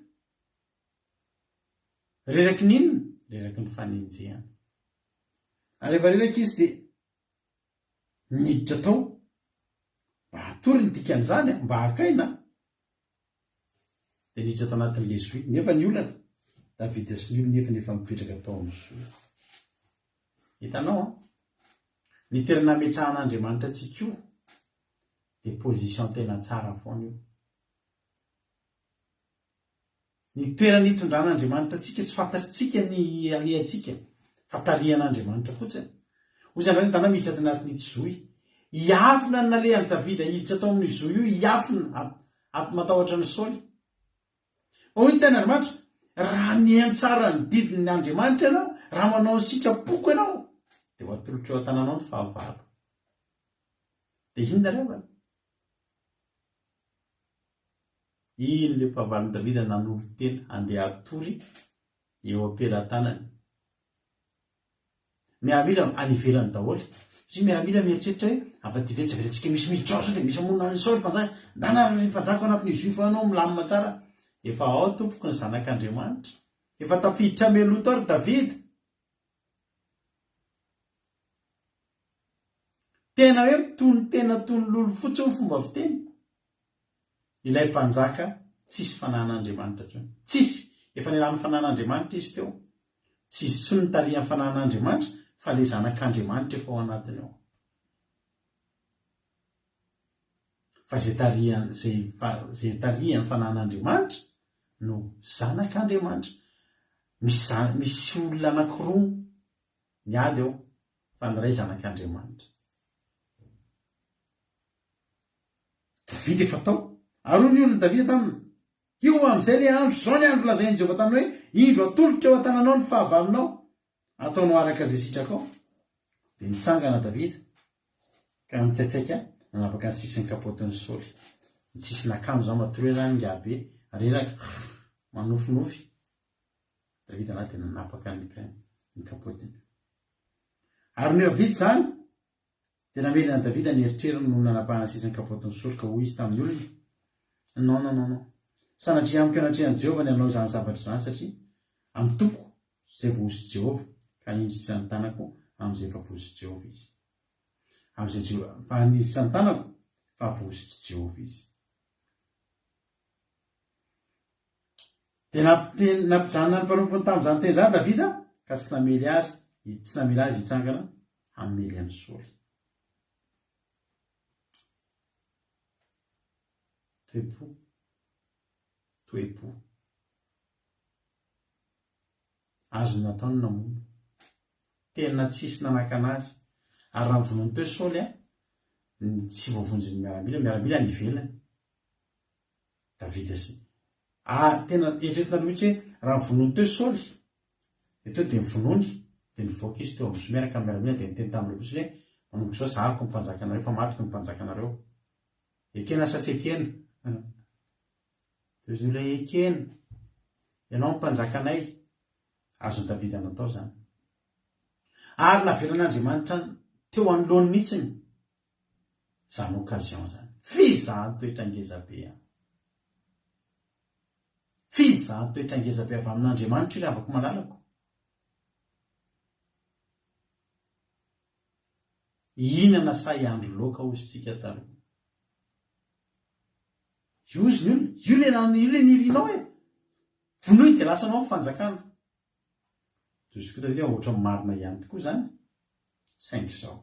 Reraky ny inona? Reraky ny fanenjehana. Ary rehefa reraka izy dia niditra tao mba hatory ny dikan'izany an, mba haka aina dia niditra tao anatin'ilay zohy. Nefa ny olana, Davida sy ny olony nefa efa mipetraka tao amin'ny zohy. Hitanao an? Ny toerana ametrahan'Andriamanitra antsika io dia position tena tsara foana io. Ny toerana itondran'Andriamanitra antsika, tsy fantatritsika ny alehantsika, fa tarihan'Andriamanitra fotsiny. Hoy izy indray, Dana miditra ato anatin'ito zohy. Hiafina ny nalehan'i Davida hiditra tao amin'io zohy io, hiafina, ato matahotra an'i Saoly. Fa hoy ny tenin'Andriamanitra, Raha mihaino tsara ny didin'ny Andriamanitra ianao, raha manao ny sitrapoko ianao, dia ho atolotro eo an-tananao ny fahavalo. Dia inona ry havana? Iny ilay fahavalon'i Davida nanolo-tena handeha hatory eo am-pelatanany. Miaramila any ivelany daholo. Satria miaramila mieritreritra hoe avadivetsy tsy avelantsika misy miditra ao sao dia misy hamono an'i Saoly mpanjaka. Ndana ry mpanjaka ao anatin'io juif ao ianao milamina tsara. Efa ao tompoko ny zanak'Andriamanitra. Efa tafiditra mialoha tao ry Davida. Tena hoe mitono tena toy ny lolo fotsy ny fomba fiteny. Ilay mpanjaka tsisy fanahin'Andriamanitra intsony. Tsisy! Efa nialan'ny fanahin'Andriamanitra izy teo. Tsy izy intsony nitarihan'ny fanahin'Andriamanitra fa ilay zanak'Andriamanitra efa ao anatiny ao. Fa izay tarihan izay izay tarihan'ny fanahin'Andriamanitra no zanak'Andriamanitra. Misy za misy olona anankiroa miady ao fa ny iray zanak'Andriamanitra. Davida efa tao. Ary hoy ny olon'i Davida taminy, Io amin'izay ilay andro, izao ny andro lazain'i Jehovah taminao hoe, Indro atolotro eo an-tananao ny fahavalonao, ataonao araka izay sitrakao. Dia nitsangana Davida, ka nitsaitsaika nanapaka ny sisin'ny kapaotin'i Saoly. Ny sisin'akanjo izany matory hoe rangahy be, reraka, manofinofy. Davida lahy dia nanapaka ny kapaotiny. Ary nony avy vita izany, Dia namely an'i Davida ny eritreriny noho ny nanapahany sisin'ny kapaotin'ny soroka, hoy izy tamin'ny olona, Non, non, non, non. Sanatria amiko anatrehan'i Jehovah ny hanao izany zavatra izany, satria amin'ny tompoko izay voahosotry Jehovah, ka hanindritra ny tanako amin'izay efa voahosotry Jehovah izy. Amin'izay Jehovah, fa hanindritra ny tanako fa voahosotry Jehovah izy. Dia nampiteny, nampijanona ny mpanompony tamin'izany teny izany Davida, ka tsy namely azy, tsy namela azy hitsangana hamely an'i Saoly. Toe-po. Toe-po. Azony natao ny namono. Tena tsisy nanakana azy. Ary raha novonoiny teo Saoly, tsy voavonjin'ny miaramila, miaramila any ivelany. Davida sy. Ah, tena eritreretinareo mihitsy hoe raha novonoiny teo Saoly, dia teo dia novonoiny, dia nivoaka izy teo amin'ny miaraka amin'ny miaramila dia niteny tamin'ireo fotsiny hoe, manomboka izao zahako ny mpanjakanareo fa matiko ny mpanjakanareo. Ekena sa tsy ekena? Dia hoy ny olona, ekena. Ianao ny mpanjakanay. Azon'i Davida natao izany. Ary navelan'Andriamanitra teo anoloany mihitsy Zany occasion zany. Fizahan-toetra ngeza be an! Fizahan-toetra ngeza be avy amin'Andriamanitra io ry havako malalako. Hihinana sa hiandry loaka hozy tsika taloha. Io hozy ny olona, io le io le nirinao e! Vonoy dia lasanao ny fanjakana. Dosiko tadidio ohatran'ny marina ihany tokoa zany, saingy izao.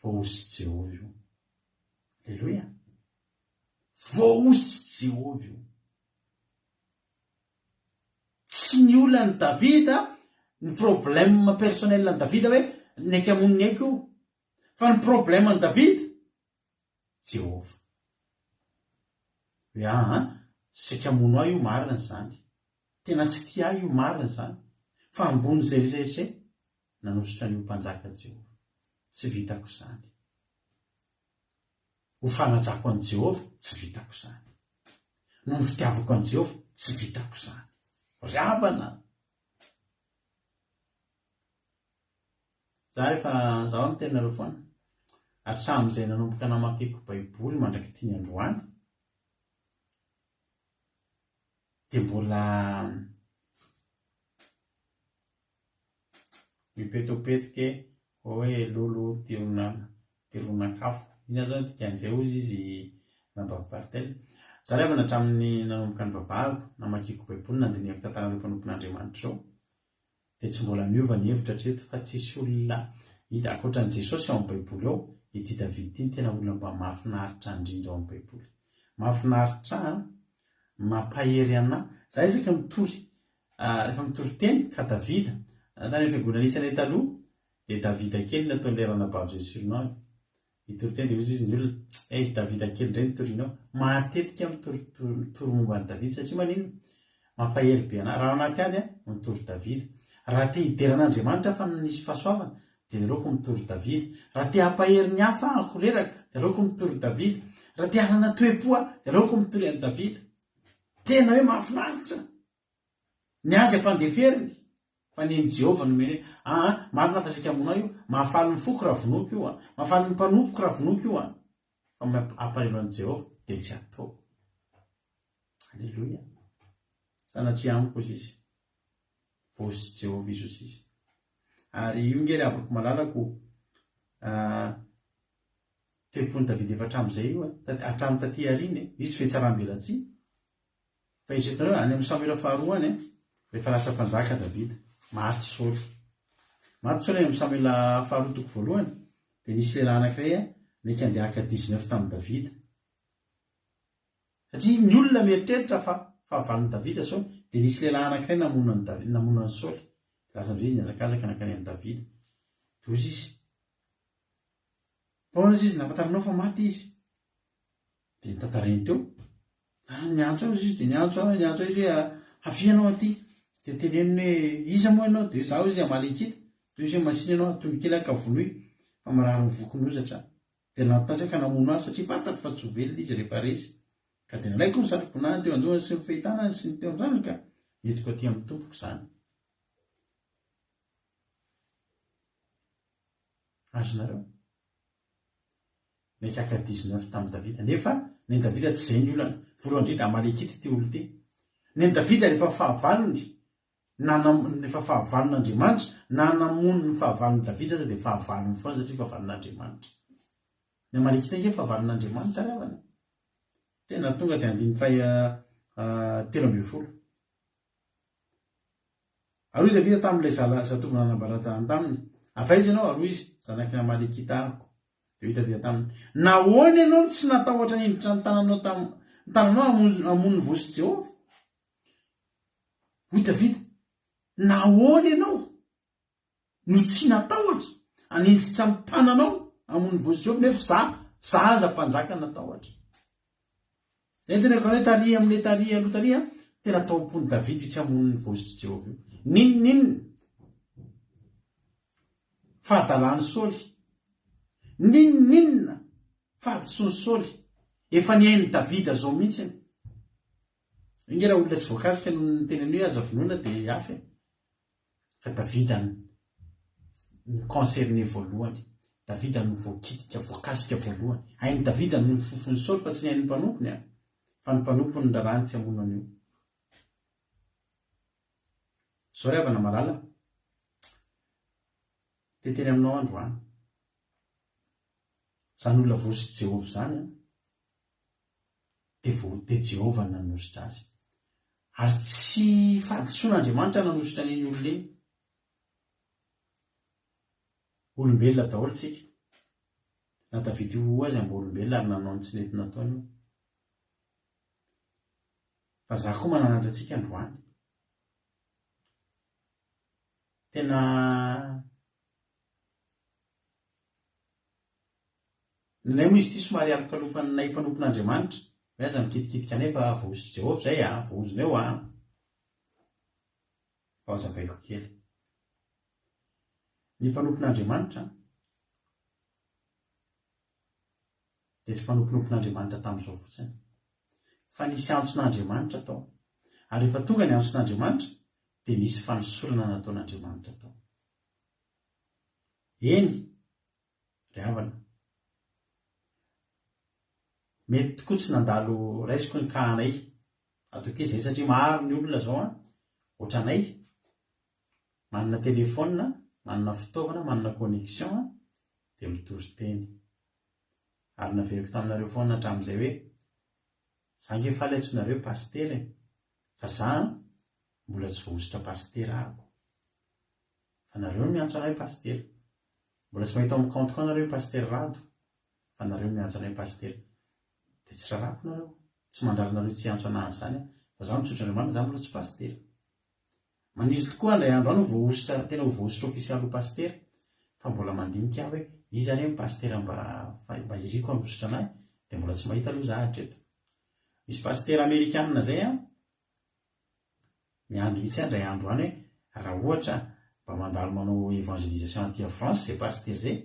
Voahosotry Jehovah io. Aleloia! Voahosotry Jehovah io. Tsy ny olan'i Davida, ny problème personnel an'i Davida hoe naiky hamono ny aiko io. Fa ny problème an'i Davida, Jehovah. Hoe aa, saika hamono ahy io marina izany. Tena tsy tia ahy io marina izany. Fa ambonin'izay rehetra rehetra izay, Nanosotra an'io mpanjaka Jehovah. Tsy vitako izany. Ho fanajako an'i Jehovah, tsy vitako izany. Noho ny fitiavako an'i Jehovah, tsy vitako izany. Ry havana! Za rehefa, zaho miteny nareo foana, hatramin'izay nanomboka namakiako Baiboly mandrak'ity ny androany, dia mbola Mipetopetoke hoe lolo tironakafo. Inona zao ny dikan'izay hozy izy Ranabavy Bartel? Za ry havana hatramin'ny nanomboka nivavahako, namakiako baiboly, nandinihako tantaran'ireo mpanompon'Andriamanitra ireo dia tsy mbola miova ny hevitro hatreto fa tsisy olona hita ankoatra an'i Jesosy ao amin'ny baiboly ao, ity Davida ity no tena olona mba mahafinaritra indrindra ao amin'ny baiboly. Mahafinaritra ahy, mampahery anah. Za isaky ny mitory Rehefa mitory teny ka Davida, tany amin'ny fiangonana nisy anay taloha, dia Davida kely no nataon'ilay ranabavy izay surnom-ny. Nitory teny dia hoy izy ny olona, Hey, Davida kely indray no torianao. Matetika aho mitory mitory momba an'i Davida satria maninona? Mampahery be an'ahy. Raha ao anaty ady aho, mitory Davida. Raha te hidera an'Andriamanitra aho fa nisy fahasoavana, dia aleoko mitory Davida. Raha te hampahery ny hafa aho hakoreraka, dia aleoko mitory Davida. Raha te hanana toe-po aho, dia aleoko mitory an'i Davida. Tena hoe mahafinaritra. Ny azy ampandeferiny. Fa nen'i Jehovah no nomeny hoe, Aa, marina fa saika hamono ahy io, mahafaly ny foko raha vonoiko io an, mahafaly ny mpanompoko raha vonoiko io an. Fa mampalahelo an'i Jehovah, dia tsy atao. Aleloia. Sanatria amiko, hozy izy. Voahosotr'i Jehovah izy, hozy izy. Ary io nge ry havako malalako, toe-pon'i Davida efa hatramin'izay io, hatramin'ny taty aoriana e. Io tsy fihatsaram-belatsihy. Fa eritreretinareo, any amin'ny Samoela faharoa any, rehefa lasa mpanjaka Davida, maty Saoly. Maty Saoly any amin'ny Samoela faharoa toko voalohany, dia nisy lehilahy anankiray naiky handeha haka dix-neuf tamin'i Davida. Satria ny olona mieritreritra fa fahavalon'i Davida Saoly, dia nisy lehilahy anankiray namono an'i Davida, namono an'i Saoly. Dia lasa amin'izay izy nihazakazaka nankany amin'i Davida. Dia hoy izy, Fa ahoana izy, nahafantaranao fa maty izy? Dia notantarainy teo. Ah, niantso ahy izy, dia niantso ahy, niantso ahy izy hoe, ah, avia ianao aty. Dia teneniny hoe, iza moa ianao? Dia hoe, izaho izy Amalekita. Dia hoy izy hoe, masìna ianao, atony kely aho ka vonoy, fa marary ny voky ny hozatra aho. Dia nanontany ahy ka namono azy, satria fantatro fa tsy ho velona izy rehefa resy. Ka dia nalaiko ny satroboninahiny teo an-dohany sy ny fehitanany sy ny teo an-tranony ka nentiko aty amin'ny tompoko izany. Azonareo? Niakaka dix-neuf tamin'i Davida. Nefa nen'i Davida tsy izay ny olana. Voalohany indrindra, Amalekita ity olona ity. Nen'i Davida rehefa fahavalony, na rehefa fahavalon'Andriamanitra, na namono ny fahavalon'i Davida aza dia fahavalony foana satria fahavalon'Andriamanitra. Ny Amalekita ange fahavalon'Andriamanitra ry havana. Tena tonga dia andininy faha 13. Ary hoy Davida tamin'ilay zala zatovo nanambara izany taminy, Avy aiza ianao? Ary hoy izy, Zanaky ny Amalekita ahako. Dia hoy Davida taminy, Nahoana ianao no tsy natahotra niditra ny tananao tam, ny tananao hamonjy, hamono ny vositr'i Jehovah? Hoy Davida, Nahoana ianao no tsy natahotra hanenjika ny tananao hamono ny vositr'i Jehovah, nefa izaho, izaho aza mpanjaka natahotra? Izay no teneniko anao hoe tary amin'ilay tary aloha tary an, tena tao am-pon'i Davida io tsy hamono ny voahosotr'i Jehovah io. N'inon'inona fahadalan'i Saoly, n'inon'inona fahadisoan'i Saoly, efa nihain'i Davida izao mihitsy. Io nge raha olona tsy voakasika no niteny an'io hoe aza vonoina dia hafa e. Fa Davida no concerné voalohany. Davida no voakitika, voakasika voalohany. Hain'i Davida no nifofon'i Saoly fa tsy ny hain'ny mpanompony an! Fa ny mpanompony nirarahany tsy hamono an'io. Zao ry havana malala, te hiteny aminao androany. Izany olona voahosotr'i Jehovah izany an, dia vao dia Jehovah no nanosotra azy. Ary tsy fahadisoan'Andriamanitra nanosotra an'iny olona iny. Olombelona daholo tsika. Na Davida io aza mba olombelona ary nanao ny tsy nety nataony io. Fa za koa mananatra antsika androany. Tena Nenay moa izy ity somary alokalofanay mpanompon'Andriamanitra, hoe aza mikitikitika anay fa voahositr'i Jehovah izay a, voahozona eo a. Fa hazavaiko kely. Ny mpanompon'Andriamanitra dia tsy mpanomponompon'Andriamanitra tamin'izao fotsiny. Fa nisy antson'Andriamanitra tao. Ary rehefa tonga ny antson'Andriamanitra dia nisy fanosorana nataon'Andriamanitra tao. Eny, ry havana. Mety tokoa tsy nandalo raisiko ny cas anay ato akia zay satria maro ny olona zao an, ohatranay, manana téléphone, manana fitaovana, manana connexion dia mitory teny. Ary naveriko taminareo foana hatramin'izay hoe za ange faly antsoinareo pasitera e, fa za an mbola tsy voahosotra pasitera ahako. Fa nareo no miantso anay pasitera. Mbola tsy mahita ao amin'ny compte-ko nareo hoe pasitera Rado, fa nareo no miantso anay pasitera. Dia tsy rarako nareo, tsy mandrara anareo tsy hiantso anah an'izany aho, fa zaho mitsotra Andriamanitra, zaho mbola tsy pasitera. Maniry tokoa aho indray andro any ho voahosotra, tena ho voahosotra ofisialy ho pasitera, fa mbola mandinika aho hoe iza re ny pasitera mba mba iriko hanosotra anah, dia mbola tsy mahita aloha zaho hatreto. Misy pasitera amerikanina izay an, Miandry mihitsy aho indray andro any hoe raha ohatra mba mandalo manao evangelisation aty à France zay pasitera zay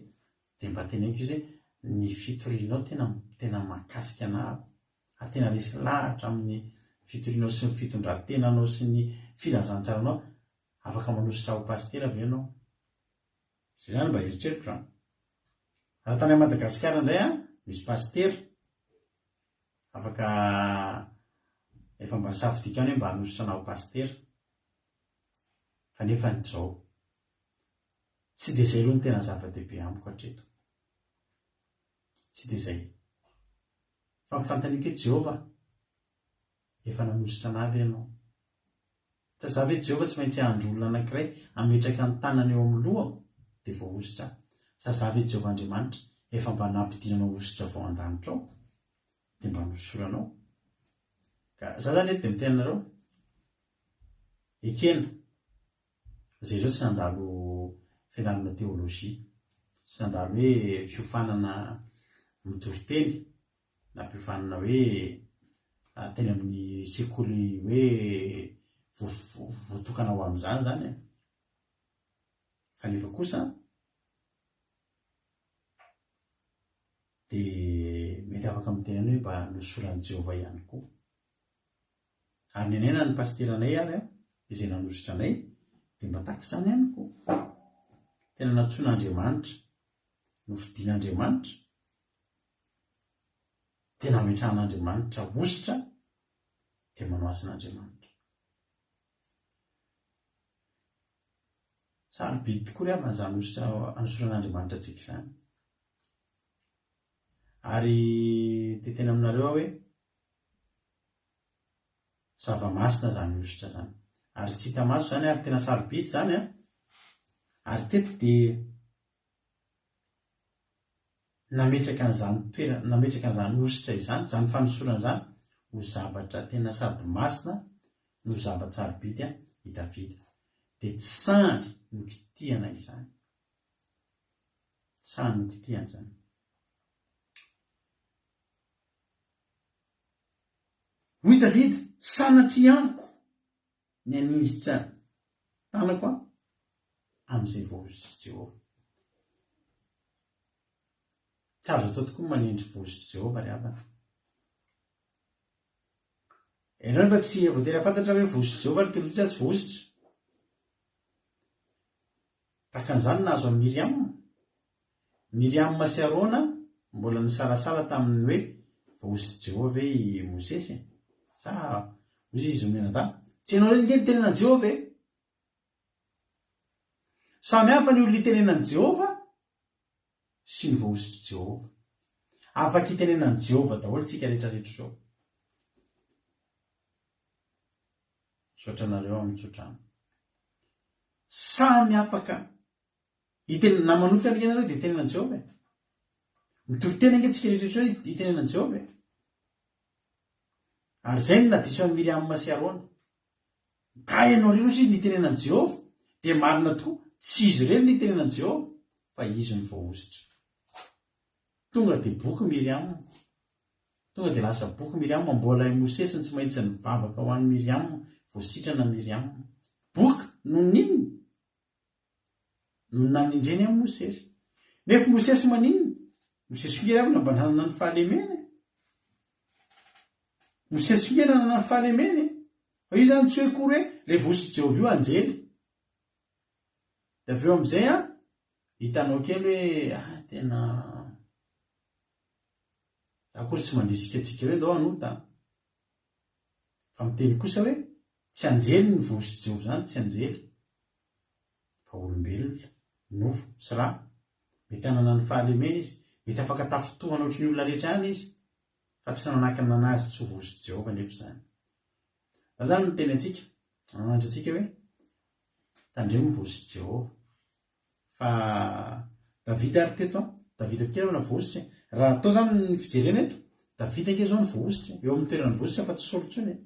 dia mba teneniko izy hoe ny fitorianao tena tena mahakasika anah ary tena resy lahatra amin'ny fitorianao sy ny fitondran-tenanao sy ny filazantsaranao. Afaka manosotra ho pasitera ve ianao? Izay izany mba eritreritro an. Raha tany Madagasikara indray an, misy pasitera afaka efa mba nisafidiako ihany hoe mba hanosotra anah ho pasitera. Fa nefa ny izao. Tsy dia izay aloha no tena zava-dehibe amiko hatreto. Tsy dia izay. Fa ny fanontaniako hoe Jehovah, efa nanositra anah ve ianao? Sa za ve Jehovah tsy maintsy hahandro olona anankiray hametraka ny tanany eo amin'ny lohako dia voahosotra aho? Sa za ve Jehovah Andriamanitra efa mba nampidinanao hosotra avy ao an-danitra ao dia mba nohosoranao? Ka za zany eto dia miteny anareo, ekena, zay izao tsy nandalo fianarana teolojia, tsy nandalo hoe fiofanana mitory teny, Nampiofanina hoe teny amin'ny sekoly hoe voatokana ho amin'izany izany e. Fa nefa kosa dia mety afaka miteny ihany hoe mba nosoran'i Jehovah ihany koa. Ary ny anay na ny pasiteranay ary izay nanosotra anay dia mba tahaka izany ihany koa. Tena nantsoin'Andriamanitra, nofidin'Andriamanitra Dia nametrahan'Andriamanitra hosotra dia manao asan'Andriamanitra. Sarobidy tokoa ry havana izany hosotra anosoran'Andriamanitra antsika izany. Ary te tena aminareo aho hoe zava-masina izany hosotra izany. Ary tsy hita maso izany ary tena sarobidy izany an. Ary teto dia Nametraka an'izany toerana, nametraka an'izany hosotra izany, izany fanosorana izany ho zavatra tena sady masina no zava-tsarobidy i Davida. Dia tsy sandry nokitihana izany. Tsy sahy nokitihana izany. Hoy Davida, Sanatria amiko ny haninjitra tanako amin'izay voahosotr'i Jehovah. Tsy azo atao tokoa ny manendry voahosotr'i Jehovah ry havana. Ianao nefa tsy voatery hahafantatra hoe voahosotr'i Jehovah ry Tolotsy sa tsy voahosotra. Tahaka an'izany no nahazo an'i Miriam. Miriam sy Arona mbola nisalasala tamin'ny hoe voahosotr'i Jehovah ve i Mosesy e? Sa hoy izy mianadahy, Tsy ianao ireny ange nitenenan'i Jehovah e! Samy hafa ny olona itenenan'i Jehovah sy ny voahosotr'i Jehovah. Afaka itenenan'i Jehovah daholo isika rehetrarehetra izao. Misaotra anareo amin'ny tsodrano. Samy afaka Hiteny na manofy ange ianareo dia hitenena an'i Jehovah e. Mitory teny ange tsika rehetra rehetra hoe hitenena an'i Jehovah e. Ary izay no nadiso an'i Miriam sy Arona. Ka ianao ireny ozy nitenena an'i Jehovah, dia marina tokoa, tsy izy ireny nitenena an'i Jehovah, fa izy no voahosotra. Tonga dia boky Miriam. Tonga dia lasa boky Miriam, mbola i Mosesy no tsy maintsy nivavaka ho an'i Miriam, voasitrana Miriam. Boky noho ny inona? No nanindreny an'i Mosesy. Nefa Mosesy maninona? Mosesy koa nge ravina mba nanana ny fahalemena e. Mosesy koa nge nanana ny fahalemena e. Fa io zany tsy hoe akory hoe le vosotr'i Jehovah io anjely. Dia avy eo amin'izay an, hitanao kely hoe ah tena za akory tsy mandrisika antsika hoe ndao hanota an. Fa miteny kosa hoe tsy anjely ny vosotr'i Jehovah izany, tsy anjely. Fa olombelona, nofo sy ra. Mety hanana ny fahalemeny izy, mety afaka tafintohana ohatry ny olona rehetra ihany izy, fa tsy nanakana anazy tsy ho vosotr'i Jehovah anefa izany. Za izany miteny antsika, mananatra antsika hoe, tandremo ny vosotr'i Jehovah. Fa Davida ary teto an, Davida koa kely voahosotra e. Raha atao izany ny fijerena eto, Davida ange izao no voahosotra e, eo amin'ny toeran'ny voahosotra fa tsy Saoly intsony e.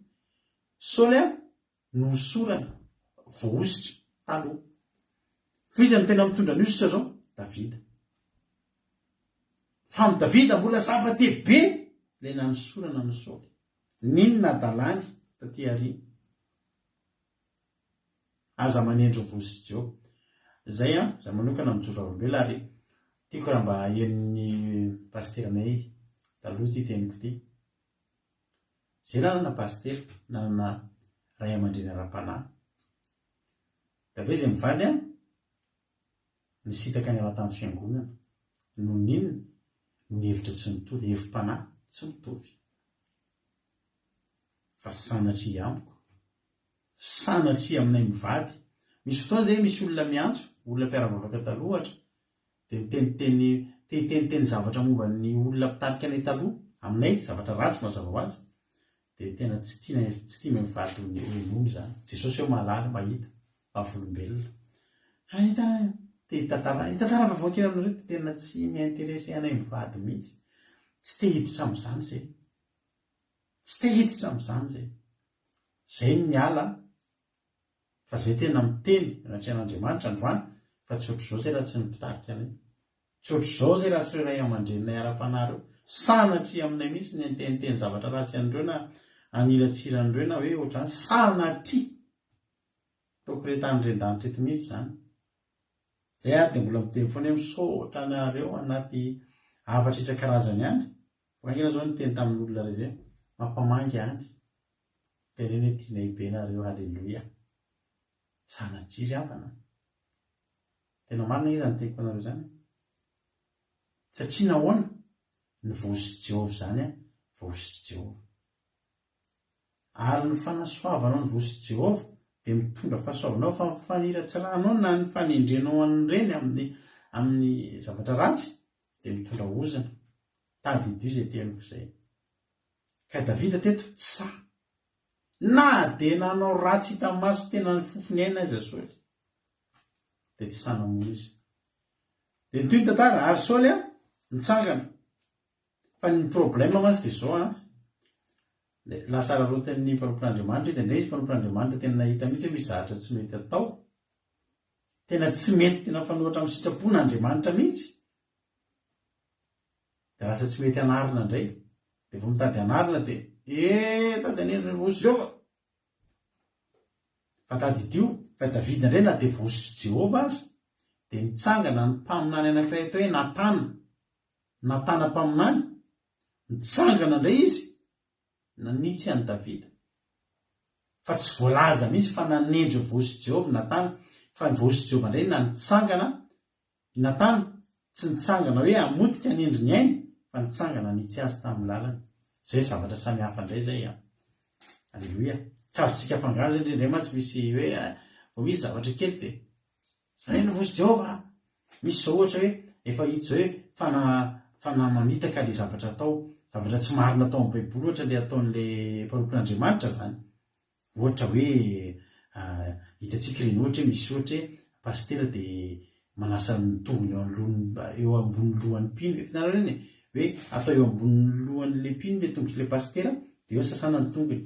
Saoly an, nohosorana, voahosotra, taloha. Fa iza no tena mitondra ny hosotra izao? Davida. Fa amin'i Davida mbola zava-dehibe ilay nanosorana an'i Saoly. N'inona hadalany taty aoriana. Aza manendry ny vosotr'i Jehovah. Izay an, izaho manokana mijoro vavolombelona ary tiako raha mba henon'ny pasiteranay taloha ity teniko ity. Izay nanana pasitera, nanana ray aman-dreny ara-panahy. Dia avy eo izay mivady an, nisintaka niala tamin'ny fiangonana. Noho ny inona? Noho ny hevitra tsy mitovy, hevi-panahy tsy mitovy. Fa sanatria amiko, sanatria aminay mivady, misy fotoana izay misy olona miantso, olona mpiara-bavaka taloha ohatra, dia miteniteny, te hiteniteny zavatra momba ny olona mpitarika anay taloha, aminay, zavatra ratsy mazava ho azy, dia tena tsy tiana, tsy tianay mivady ho henoina izany. Jesosy eo mahalala, mahita, vavolombelona. Hahita, te hitantara, hitantara vaovao kely aminareo dia tena tsy mi-intéresser anay mivady mihitsy. Tsy te hiditra amin'izany izay. Tsy te hiditra amin'izany izay. Izay ny miala fa zay tena miteny anatrehan'Andriamanitra androany fa tsy ohatr'izao zay raha tsy ny mpitarika anay. Tsy ohatr'izao zay raha tsy ireo ray aman-dreninay ara-panahy ireo. Sanatria aminay mihitsy ny hiteniteny zavatra ratsy an'ireo na haniratsira an'ireo na hoe ohatr'izany. Sanatria! Ataoko re tany ren-danitra eto mihitsy izany. Zay ary dia mbola miteny foana hoe misaotra anareo anaty hafatra isan-karazany any. Vao haingana zao niteny tamin'olona iray zay, mampamangy any. Teneno hoe tianay be nareo haleloia. Sanatria ry havana a. Tena marina ange izany teniko anareo izany e. Satria nahoana? Ny voahosotr'i Jehovah izany an, voahosotr'i Jehovah. Ary ny fanasoavanao ny voahosotr'i Jehovah dia mitondra fahasoavana anao fa ny faniratsiranao na ny fanendrenao an'ireny amin'ny amin'ny zavatra ratsy dia mitondra ozona. Tadidio izay teniko izay. Ka Davida teto tsy sahy. Na dia nanao ratsy hita maso tena nifofo ny aina aza Saoly, dia tsy sahy namono izy. Dia nitohy ny tantara, ary Saoly an, nitsangana. Fa ny problème mantsy dia izao an, lasa araraotin'ny mpanompon'Andriamanitra izy, indray izy mpanompon'Andriamanitra tena nahita mihitsy hoe misy zavatra tsy mety atao. Tena tsy mety, tena mifanohitra amin'ny sitrapon'Andriamanitra mihitsy. Dia lasa tsy mety anarina indray. Dia vao mitady anarina dia eh tady anie ry voahosotr'i Jehovah. Fa tadidio fa Davida indray na dia voahosotr'i Jehovah aza dia nitsangana ny mpaminany anankiray atao hoe Natana. Natana mpaminany, nitsangana indray izy nanitsy an'i Davida. Fa tsy voalaza mihitsy fa nanendry voahosotr'i Jehovah Natana, fa ny voahosotr'i Jehovah indray na nitsangana I Natana tsy nitsangana hoe hamotika ny endriny ainy fa nitsangana hanitsy azy tamin'ny lalany. Izay zavatra samy hafa indray izay an! Aleloia! Tsy azontsika afangaro izay indraindray mantsy misy hoe vao misy zavatra kely dia izany hoe novoso Jehovah a! Misy izao ohatra hoe efa hita izao hoe fana fanahy mamitaka ilay zavatra atao, zavatra tsy marina atao amin'ny baiboly ohatra ilay ataon'ilay mpanompon'Andriamanitra izany. Ohatra hoe hitantsika ireny ohatra hoe misy ohatra hoe pasitera dia manasa ny tongony eo anoloan'ny eo ambonin'ny lohan'ny mpino, efa hitanareo ireny e? Hoe atao eo ambonin'ny lohan'ilay mpino ilay tongotr'ilay pasitera dia eo sasana ny tongony.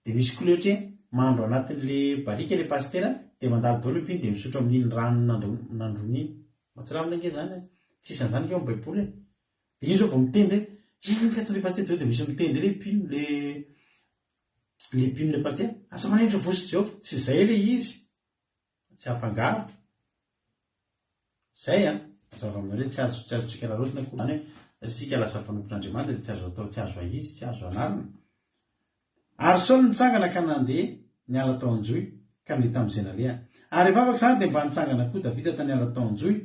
Dia misy koa ilay ohatra hoe mandro anatin'ilay barika ilay pasitera dia mandalo daholo ny mpino dia misotro amin'iny rano nandroany iny. Mahatsiravina ange izany e! Tsisy an'izany ange ao amin'ny baiboly e! Dia iny izao vao miteny hoe inona ity ataon'ilay pasitera dia misy miteny indray ilay mpino ilay Le mpino le pasitera, aza manendry voa sy Jehovah, tsy izay le izy, tsy afangaro. Zay an, mazava aminareo tsy azo tsy azontsika raraotina akory izany hoe satria isika lasa mpanompon'Andriamanitra dia tsy azo atao tsy azo ahitsy, tsy azo anarina. Ary Saoly nitsangana ka nandeha niala tao an-johy ka nandeha tamin'izay nalehany. Ary rehefa afaka izany dia mba nitsangana koa Davida ta niala tao an-johy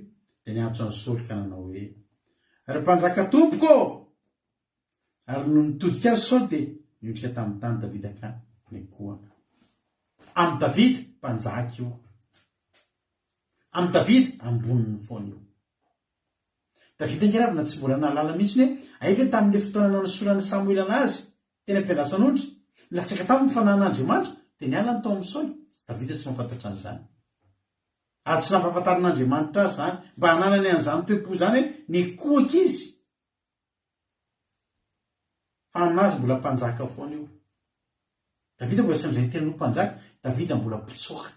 dia niantso an'i Saoly ka nanao hoe, Ry mpanjaka tompoko ô! Ary nony nitodika azy Saoly dia niondrika tamin'ny tany Davida ka nikohaka. Amin'i Davida, mpanjaka io. Amin'i Davida, amboniny foana io. Davida ange ravina tsy mbola nahalala mihitsy hoe hay ve tamin'ilay fotoana nanosoran'i Samoela anazy teny am-piandrasan'ondry, nilatsaka taminy ny fanahin'Andriamanitra, dia niala ny tao amin'i Saoly. Davida tsy mahafantatra an'izany. Ary tsy nampahafantarin'Andriamanitra azy izany, mba hananany an'izany toe-po izany hoe nikohaka izy. Fa aminazy mbola mpanjaka foana io. Davida mbola tsy nandray ny tenany ho mpanjaka, Davida mbola mpitsoaka.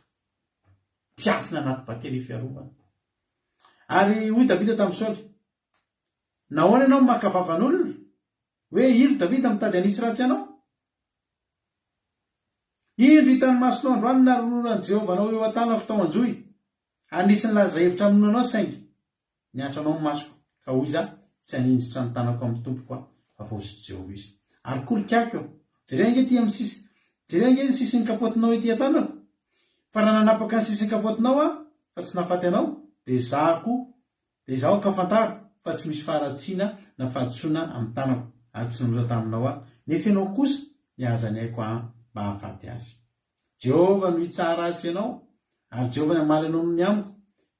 Mpiafina anaty bateria fiarovana. Ary hoy Davida tamin'i Saoly, Nahoana ianao maka vavan'olona? Hoe iro Davida mitady hanisy ratsy anao? Indro hitan'ny masonao androany ny narororan'i Jehovah anao eo an-tanako tao an-johy, ary nisy nilaza hevitra hamono anao saingy Niantra anao ny masoko, ka hoy izaho, Tsy haninjitra ny tanako amin'ny tompoko aho, fa voahosotr'i Jehovah izy. Ary koa ry Kiako, jereo ange ity amin'ny sisy, jereo ange ny sisin'ny kapotinao ety an-tanako. Fa raha nanapaka ny sisin-kapotinao aho, fa tsy nahafaty anao, dia izaho koa, dia izaho ka fantaro fa tsy misy faharatsiana na fahadisoana amin'ny tanako, ary tsy nanota taminao aho, nefa ianao kosa nihaza ny aiko aho mba hahafaty azy. Jehovah no hitsara azy sy ianao, ary Jehovah no hamaly anao noho ny amiko,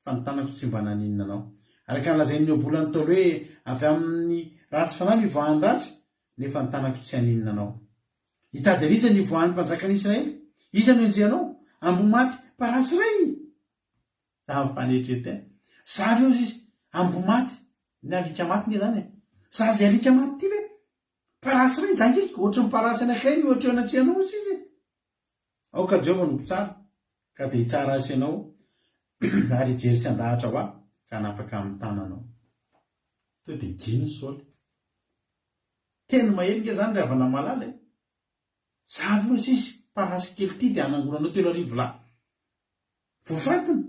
fa ny tanako tsy mba naninona anao. Araka ny lazain'ny ohabolan'ny Ntaolo hoe, Avy amin'ny ratsy fanahy no ivoahan'ny ratsy, nefa ny tanako tsy haninona anao. Hitady an'iza ny hivoahan'ny mpanjakan'i Israely? Iza no enjehanao? Amboa maty parasy iray! Tamin'ny fanetren-tena. Za ve hozy izy, amboa maty, ny alika maty nge zany e! Za zay alika maty ty ve? Parasy iray, jangiko, ohatry ny parasy anankiray mihoatra eo anatrehanao hozy izy e! Aoka Jehovah no mpitsara, ka dia hitsara ahy sy ianao, ary hijery sy handahatra ho ahy, ka hanafaka amin'ny tananao. Toa dia gino Saoly. Teny mahery nge zany ry havana malala e! Za ve hozy izy, parasy kely ity dia hanangonanao 3000 lahy. Voafantina.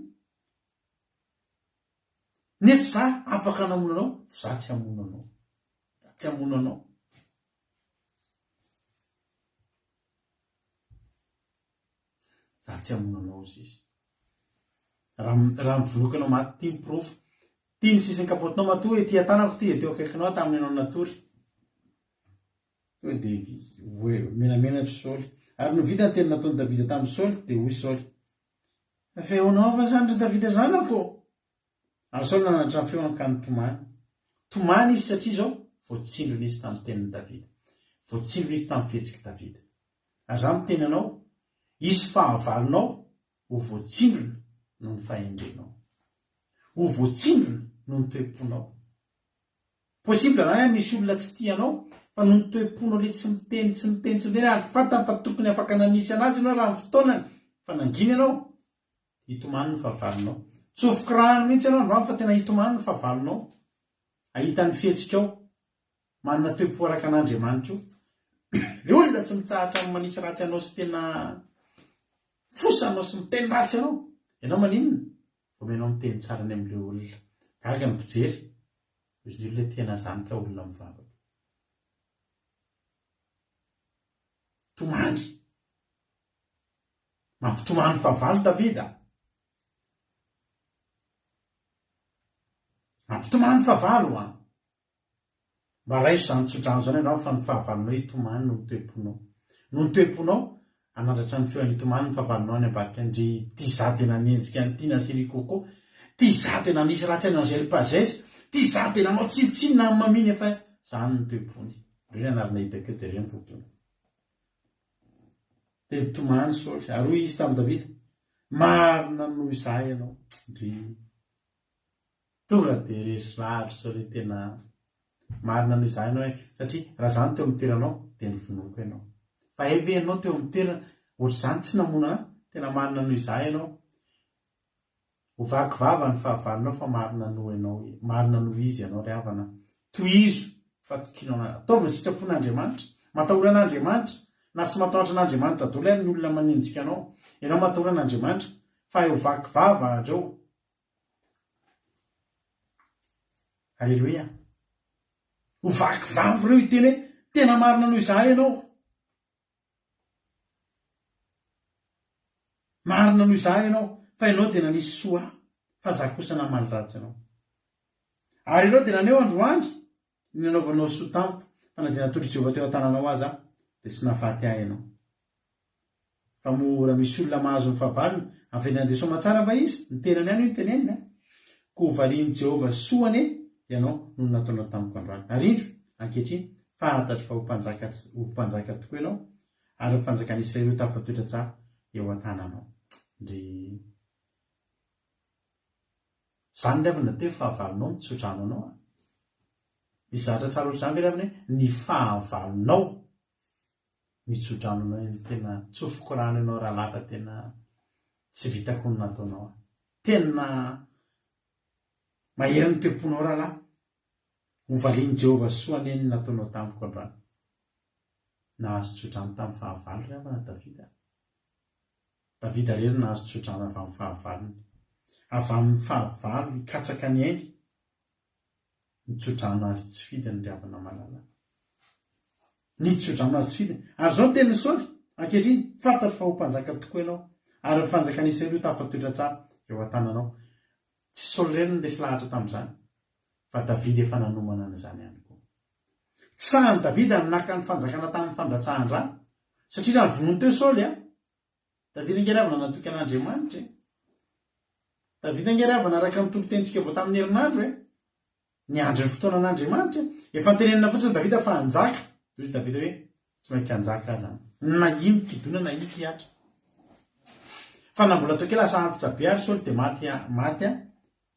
Nefa za afaka namono anao, fa za tsy hamono anao. Za tsy hamono anao. Za tsy hamono anao hozy izy. Raha raha mivonoka anao maty ty ny porofo. Ty ny sisin'ny kapotinao matoa ety an-tanako ty dia teo akaikinao aho tamin'ny ianao natory. Tonga dia hoe menamenatra Saoly. Ary nony vita ny teny nataon'i Davida tamin'i Saoly, dia hoy Saoly, Feonao va izany, ry Davida zanako? Ary Saoly nananatra ny feony ka nitomany. Tomany izy satria izao, voatsindrona izy tamin'ny tenin'i Davida. Voatsindrona izy tamin'ny fihetsik'i Davida. Ary izaho miteny anao, hisy fahavalonao ho voatsindrona noho ny fahendrenao. Ho voatsindrona noho ny toe-ponao. Possible zany an misy olona tsy tia anao fa noho ny toe-ponao le tsy miteny tsy miteny tsy miteny ary fantany fa tokony afaka nanisy anazy ianao raha ny fotoanany fa nangina ianao hitomany ny fahavalonao. Tsofiko rano mihitsy ianao androany fa tena hitomany ny fahavalonao ahita ny fihetsikao manana toe-po araka an'Andriamanitra io. Le olona tsy mitsahatra amin'ny manisy ratsy anao sy tena fosa anao sy miteny ratsy anao ianao maninona? Omenao miteny tsara any amin'ilay olona. Gaga ny mpijery. Hozy ny olona tena zany ka olona mivavaka. Tomany. Mampitomany fahavalo Davida. Mampitomany fahavalo an. Mba raiso izany tsodrano izany ianao fa ny fahavalonao hitomany noho ny toe-ponao. Noho ny toe-ponao, hanandratra ny feony hitomany ny fahavalonao any ambadika ndry ty za dia nanenjika an'i Tina sy ry Coco, ty za dia nanisy ratsy an'i Angèle Pagès, ty za dia nanao tsinontsinona an'i Mamie nefa izany ny toe-pony. Ireo ny anarana hitako eo dia ireo no voatonona. Dia nitomany Saoly, ary hoy izy tamin'i Davida, Marina noho izaho ianao. Ndry. Tonga dia resy lahatra sao re tena marina noho izaho ianao e, satria raha izaho no teo amin'ny toeranao dia novonoiko ianao. Fa hay ve ianao teo amin'ny toerana ohatr'izany tsy namono anah, tena marina noho izaho ianao. Ho vaky vava ny fahavalonao fa marina noho ianao, marina noho izy ianao ry havana. Tohizo fa tokinao an'Andriamanitra. Ataovy ny sitrapon'Andriamanitra. Matahora an'Andriamanitra. Na tsy matahotra an'Andriamanitra daholo ary ny olona manenjika anao. Ianao matahora an'Andriamanitra fa hay ho vaky vava andreo. Aleloia. Ho vaky vava ireo hiteny hoe tena marina noho izaho ianao. Marina noho izaho ianao, fa ianao dia nanisy soa ahy, fa izaho kosa namaly ratsy anao. Ary ianao dia naneho androany ny nanaovanao soa tamiko, fa na dia natolotr'i Jehovah teo an-tananao aza aho, dia tsy nahafaty ahy ianao. Fa moa raha misy olona mahazo ny fahavalony, avelany handeha soamatsara va izy? Ny tenany ihany io no teneniny an! Koa hovalian'i Jehovah soa anie ianao noho ny nataonao tamiko androany. Ary indro, ankehitriny, fantatro fa ho mpanjaka ho mpanjaka tokoa ianao, ary ny fanjakan'i Israely ho tafatoetra tsara eo an-tananao. Ndry. Izany ry havana dia hoe fahavalonao mitsodrano anao an! Misy zavatra tsara ohatr'izany ve ry havana hoe ny fahavalonao mitsodrano anao eny tena tsofiko rano ianao rahalahy fa tena tsy vitako ny nataonao ahy tena mahery ny toe-ponao rahalahy ho valian'i Jehovah soa anie ny nataonao tamiko androany nahazo tsodrano tamin'ny fahavalo ry havana Davida Davida rery nahazo tsodrano avy amin'ny fahavalony avy amin'ny fahavalo hikatsaka ny ainy Nitsodrano azy tsy fidiny ry havana malala. Nitsodrano azy tsy fidiny. Ary izao no tenin'i Saoly, Ankehitriny, fantatro fa ho mpanjaka tokoa ianao. Ary ny fanjakan'i Israely ho tafatoetra tsara eo an-tananao. Tsy Saoly irery no resy lahatra tamin'izany, fa Davida efa nanomana an'izany ihany koa. Tsy sahin'i Davida ny naka ny fanjakana tamin'ny fandatsahan-dra, satria raha novonoiny teo Saoly, Davida ange ry havana natoky an'Andriamanitra e! Davida ange ry havana araka ny toritenintsika vao tamin'ny herinandro e! Niandry ny fotoanan'Andriamanitra e! Efa notenenina fotsiny Davida fa hanjaka, dia hoy Davida hoe, tsy maintsy hanjaka aho izany, na ino kidona na ino kihatra. Fa na mbola toa kely lasa antitra be ary Saoly dia maty maty aho,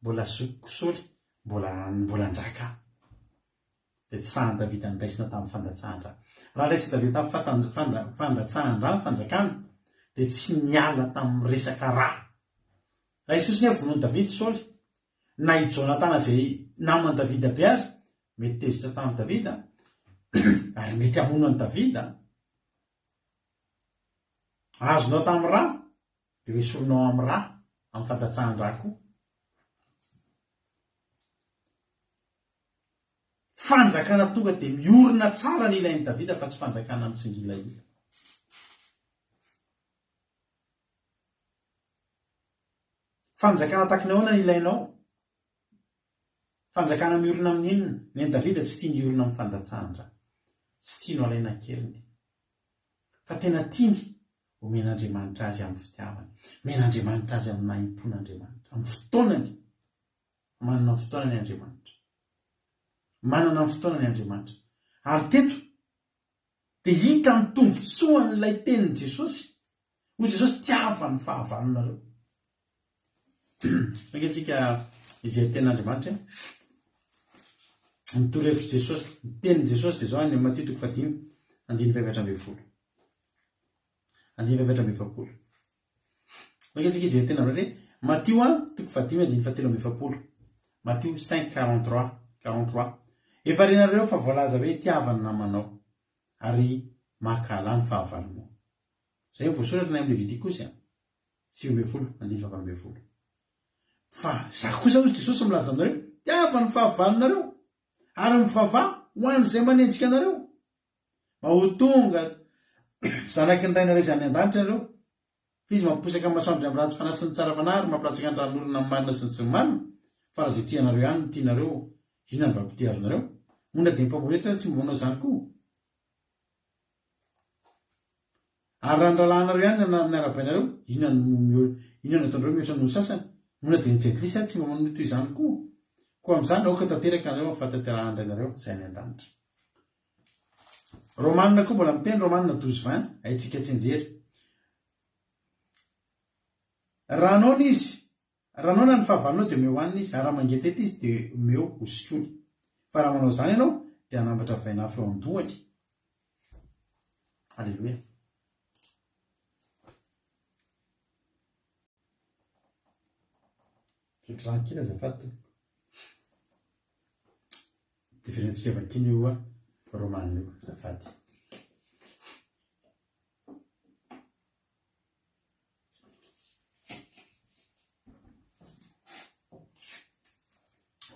mbola zokiko Saoly, mbola mbola hanjaka aho. Dia tsy sahin'i Davida noraisina tamin'ny fandatsahan-dra. Raha raisin'i Davida tamin'ny fandatsahan-dra ny fanjakana, dia tsy niala tamin'ny resaka ra. Raha Jesosy anie vonoin'i Davida i Saoly, na i Jonatana izay naman'i Davida be aza, mety tezitra tamin'i Davida, ary mety hamono an'i Davida. Azonao tamin'ny ra, dia hoesorinao amin'ny ra, amin'ny fandatsahan-dra koa. Fanjakana tonga dia miorina tsara ny ilain'i Davida fa tsy fanjakana mitsingilahila. Fanjakana tahaka ny ahoana ny ilainao? Fanjakana miorina amin'ny inona? Ny an'i Davida tsy tiany hiorina amin'ny fandatsahan-dra. Tsy tiany ho alaina an-keriny. Fa tena tiany omen'Andriamanitra azy amin'ny fitiavana. Omen'Andriamanitra azy amin'ny nahim-pon'Andriamanitra, amin'ny fotoanany. Manana ny fotoanany Andriamanitra. Manana ny fotoanany Andriamanitra. Ary teto dia hita ny tombontsoan'ilay tenin'i Jesosy. Hoy Jesosy, tiava ny fahavalonareo. Saingy antsika hijery tenin'Andriamanitra. Ny torohevitr'i Jesosy, ny tenin'i Jesosy dia izao any amin'ny Matio toko fahadimy, andininy faha-14. Andininy faha-44. Saingy antsika hijery tenin'Andriamanitra hoe Matio toko fahadimy andininy fahatelo amby efapolo. Matio 5, 43, 43. Efa renareo fa voalaza hoe tiava ny namanao ary mankahalà ny fahavalonao. Izay no voasoratra any amin'ny Levitikosy a, 19, andininy fahavalo ambin'ny folo. Fa izaho kosa hoy Jesosy milaza aminareo, tiava ny fahavalonareo ary mivavaha ho an'izay manenjika anareo. Mba ho tonga zanaky ny Rainareo izay any an-danitra ianareo. Fa Izy mampiposaka ny masoandrony amin'ny ratsy fanahy sy ny tsara fanahy ary mampilatsaka ny ranon'orona amin'ny marina sy ny tsy marina. Fa raha izay tia anareo ihany no tianareo, inona no valim-pitia azonareo? Moa na dia ny mpamory hetra aza tsy mba manao izany koa? Ary raha ny rahalahinareo ihany no miarahabainareo, inona no inona no ataonareo mihoatra noho ny sasany? Moa na dia ny jentilisa aza tsy mba manao toy izany koa? Koa amin'izany aoka tanteraka ianareo amin'ny fahatanterahan'ny Rainareo izay any an-danitra. Romanina koa mbola miteny, Romanina douze vingt, haintsika tsianjery. Raha noana izy, raha noana ny fahavalonao dia omeo hanina izy, ary raha mangetaheta izy dia omeo hosotroiny. Fa raha manao izany ianao dia hanambatra vainafo eo an-dohany. Aleloia. Misotro rano kely azafady tompoko. Dia verentsika vakiana io Romana io azafady.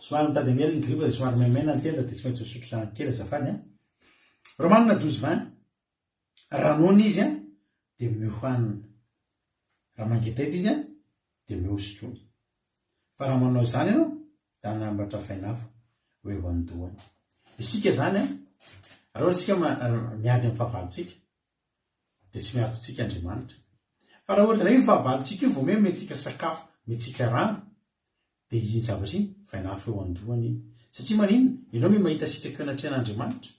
Somary mitady hamely ny gripa dia somary maimaina ny tenda dia tsy maintsy misotro rano kely azafady an. Romana 12 20. Raha noana izy an dia omeo hanina. Raha mangetaheta izy an dia omeo hosotroina. Fa raha manao izany ianao dia hanambatra vainafo ho eo an-dohany. Isika izany an, raha ohatra isika miady amin'ny fahavalontsika dia tsy miato antsika Andriamanitra. Fa raha ohatra indray io fahavalontsika io vao miha omentsika sakafo, omentsika rano dia iny zavatra iny vainafo eo an-dohany iny. Satria maninona? Ianao miha mahita sitraka eo anatrehan'Andriamanitra.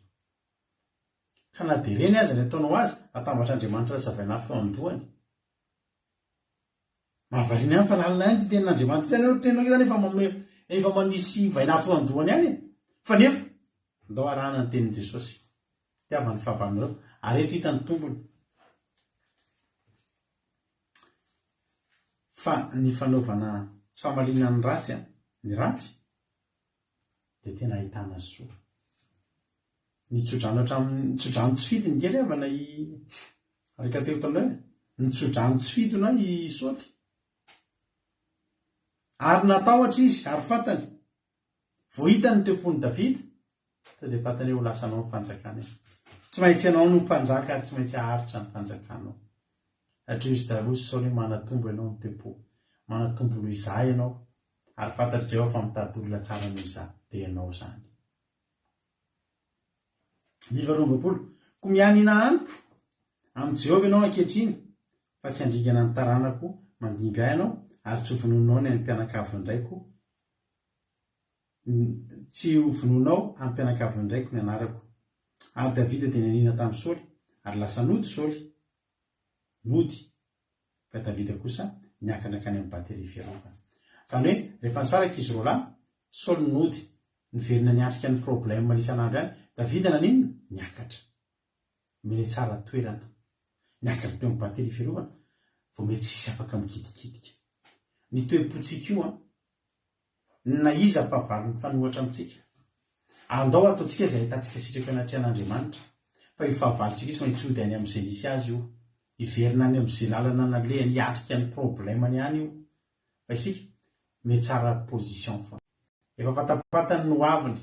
Ka na dia ireny aza ny ataonao azy, atambatr'Andriamanitra lasa vainafo eo an-dohany. Mahavariana ihany fa lalina ihany ity tenin'Andriamanitra ity. Izany hoe tenanao izany efa manome, efa manisy vainafo eo an-dohany ihany e. Fa nefa, ndao arahana ny tenin'i Jesosy. Tiava ny fahavalonareo. Ary eto hita ny tombony. Fa ny fanaovana tsy famaliana ny ratsy, ny ratsy, dia tena ahitana soa. Nitsodrano hatramin'ny, nitsodrano tsy fidiny nge ry havana i, araka teo taminay e, nitsodrano tsy fidiny hoa i Saoly. Ary natahotra izy, ary fantany, vao hitany ny toe-pon'i Davida, sao dia fantany hoe ho lasanao ny fanjakana e. Tsy maintsy ianao no mpanjaka ary tsy maintsy haharitra ny fanjakanao. Satria hoy izy taloha Saoly hoe manatombo ianao ny toe-po. Manatombo noho izaho ianao. Ary fantatr'i Jehovah fa mitady olona tsara noho izaho. Dia ianao izany. Andininy faharoa amby roapolo. Koa mianiana amiko, amin'i Jehovah ianao ankehitriny, fa tsy handringana ny taranako mandimby ahy ianao, ary tsy hovonoinao ny mpianakavin-draiko, tsy hovonoinao amin'ny mpianakavin-draiko ny anarako. Ary Davida dia nianiana tamin'i Saoly, ary lasa nody Saoly. Nody. Fa Davida kosa niakatra nankany amin'ny bateria fiarovana. Izany hoe, rehefa nisaraka izy roalahy, Saoly nody, niverina niatrika ny problème isan'andro ihany. Davida naninona? Niakatra. Mene tsara toerana. Niakatra teo amin'ny bateria fiarovana, vao mety tsisy afaka mikitikitika. Ny toe-pontsika io an, na iza fahavalo mifanohatra amintsika. Andao ataontsika izay ahitantsika sitraka eo anatrehan'Andriamanitra, fa io fahavalontsika io tsy maintsy hody any amin'izay nisy azy io, hiverina any amin'izay lalana nalehany hiatrika ny problème-ny ihany io, fa isika mihatsara position foana. Efa fantapantany ny hoaviny.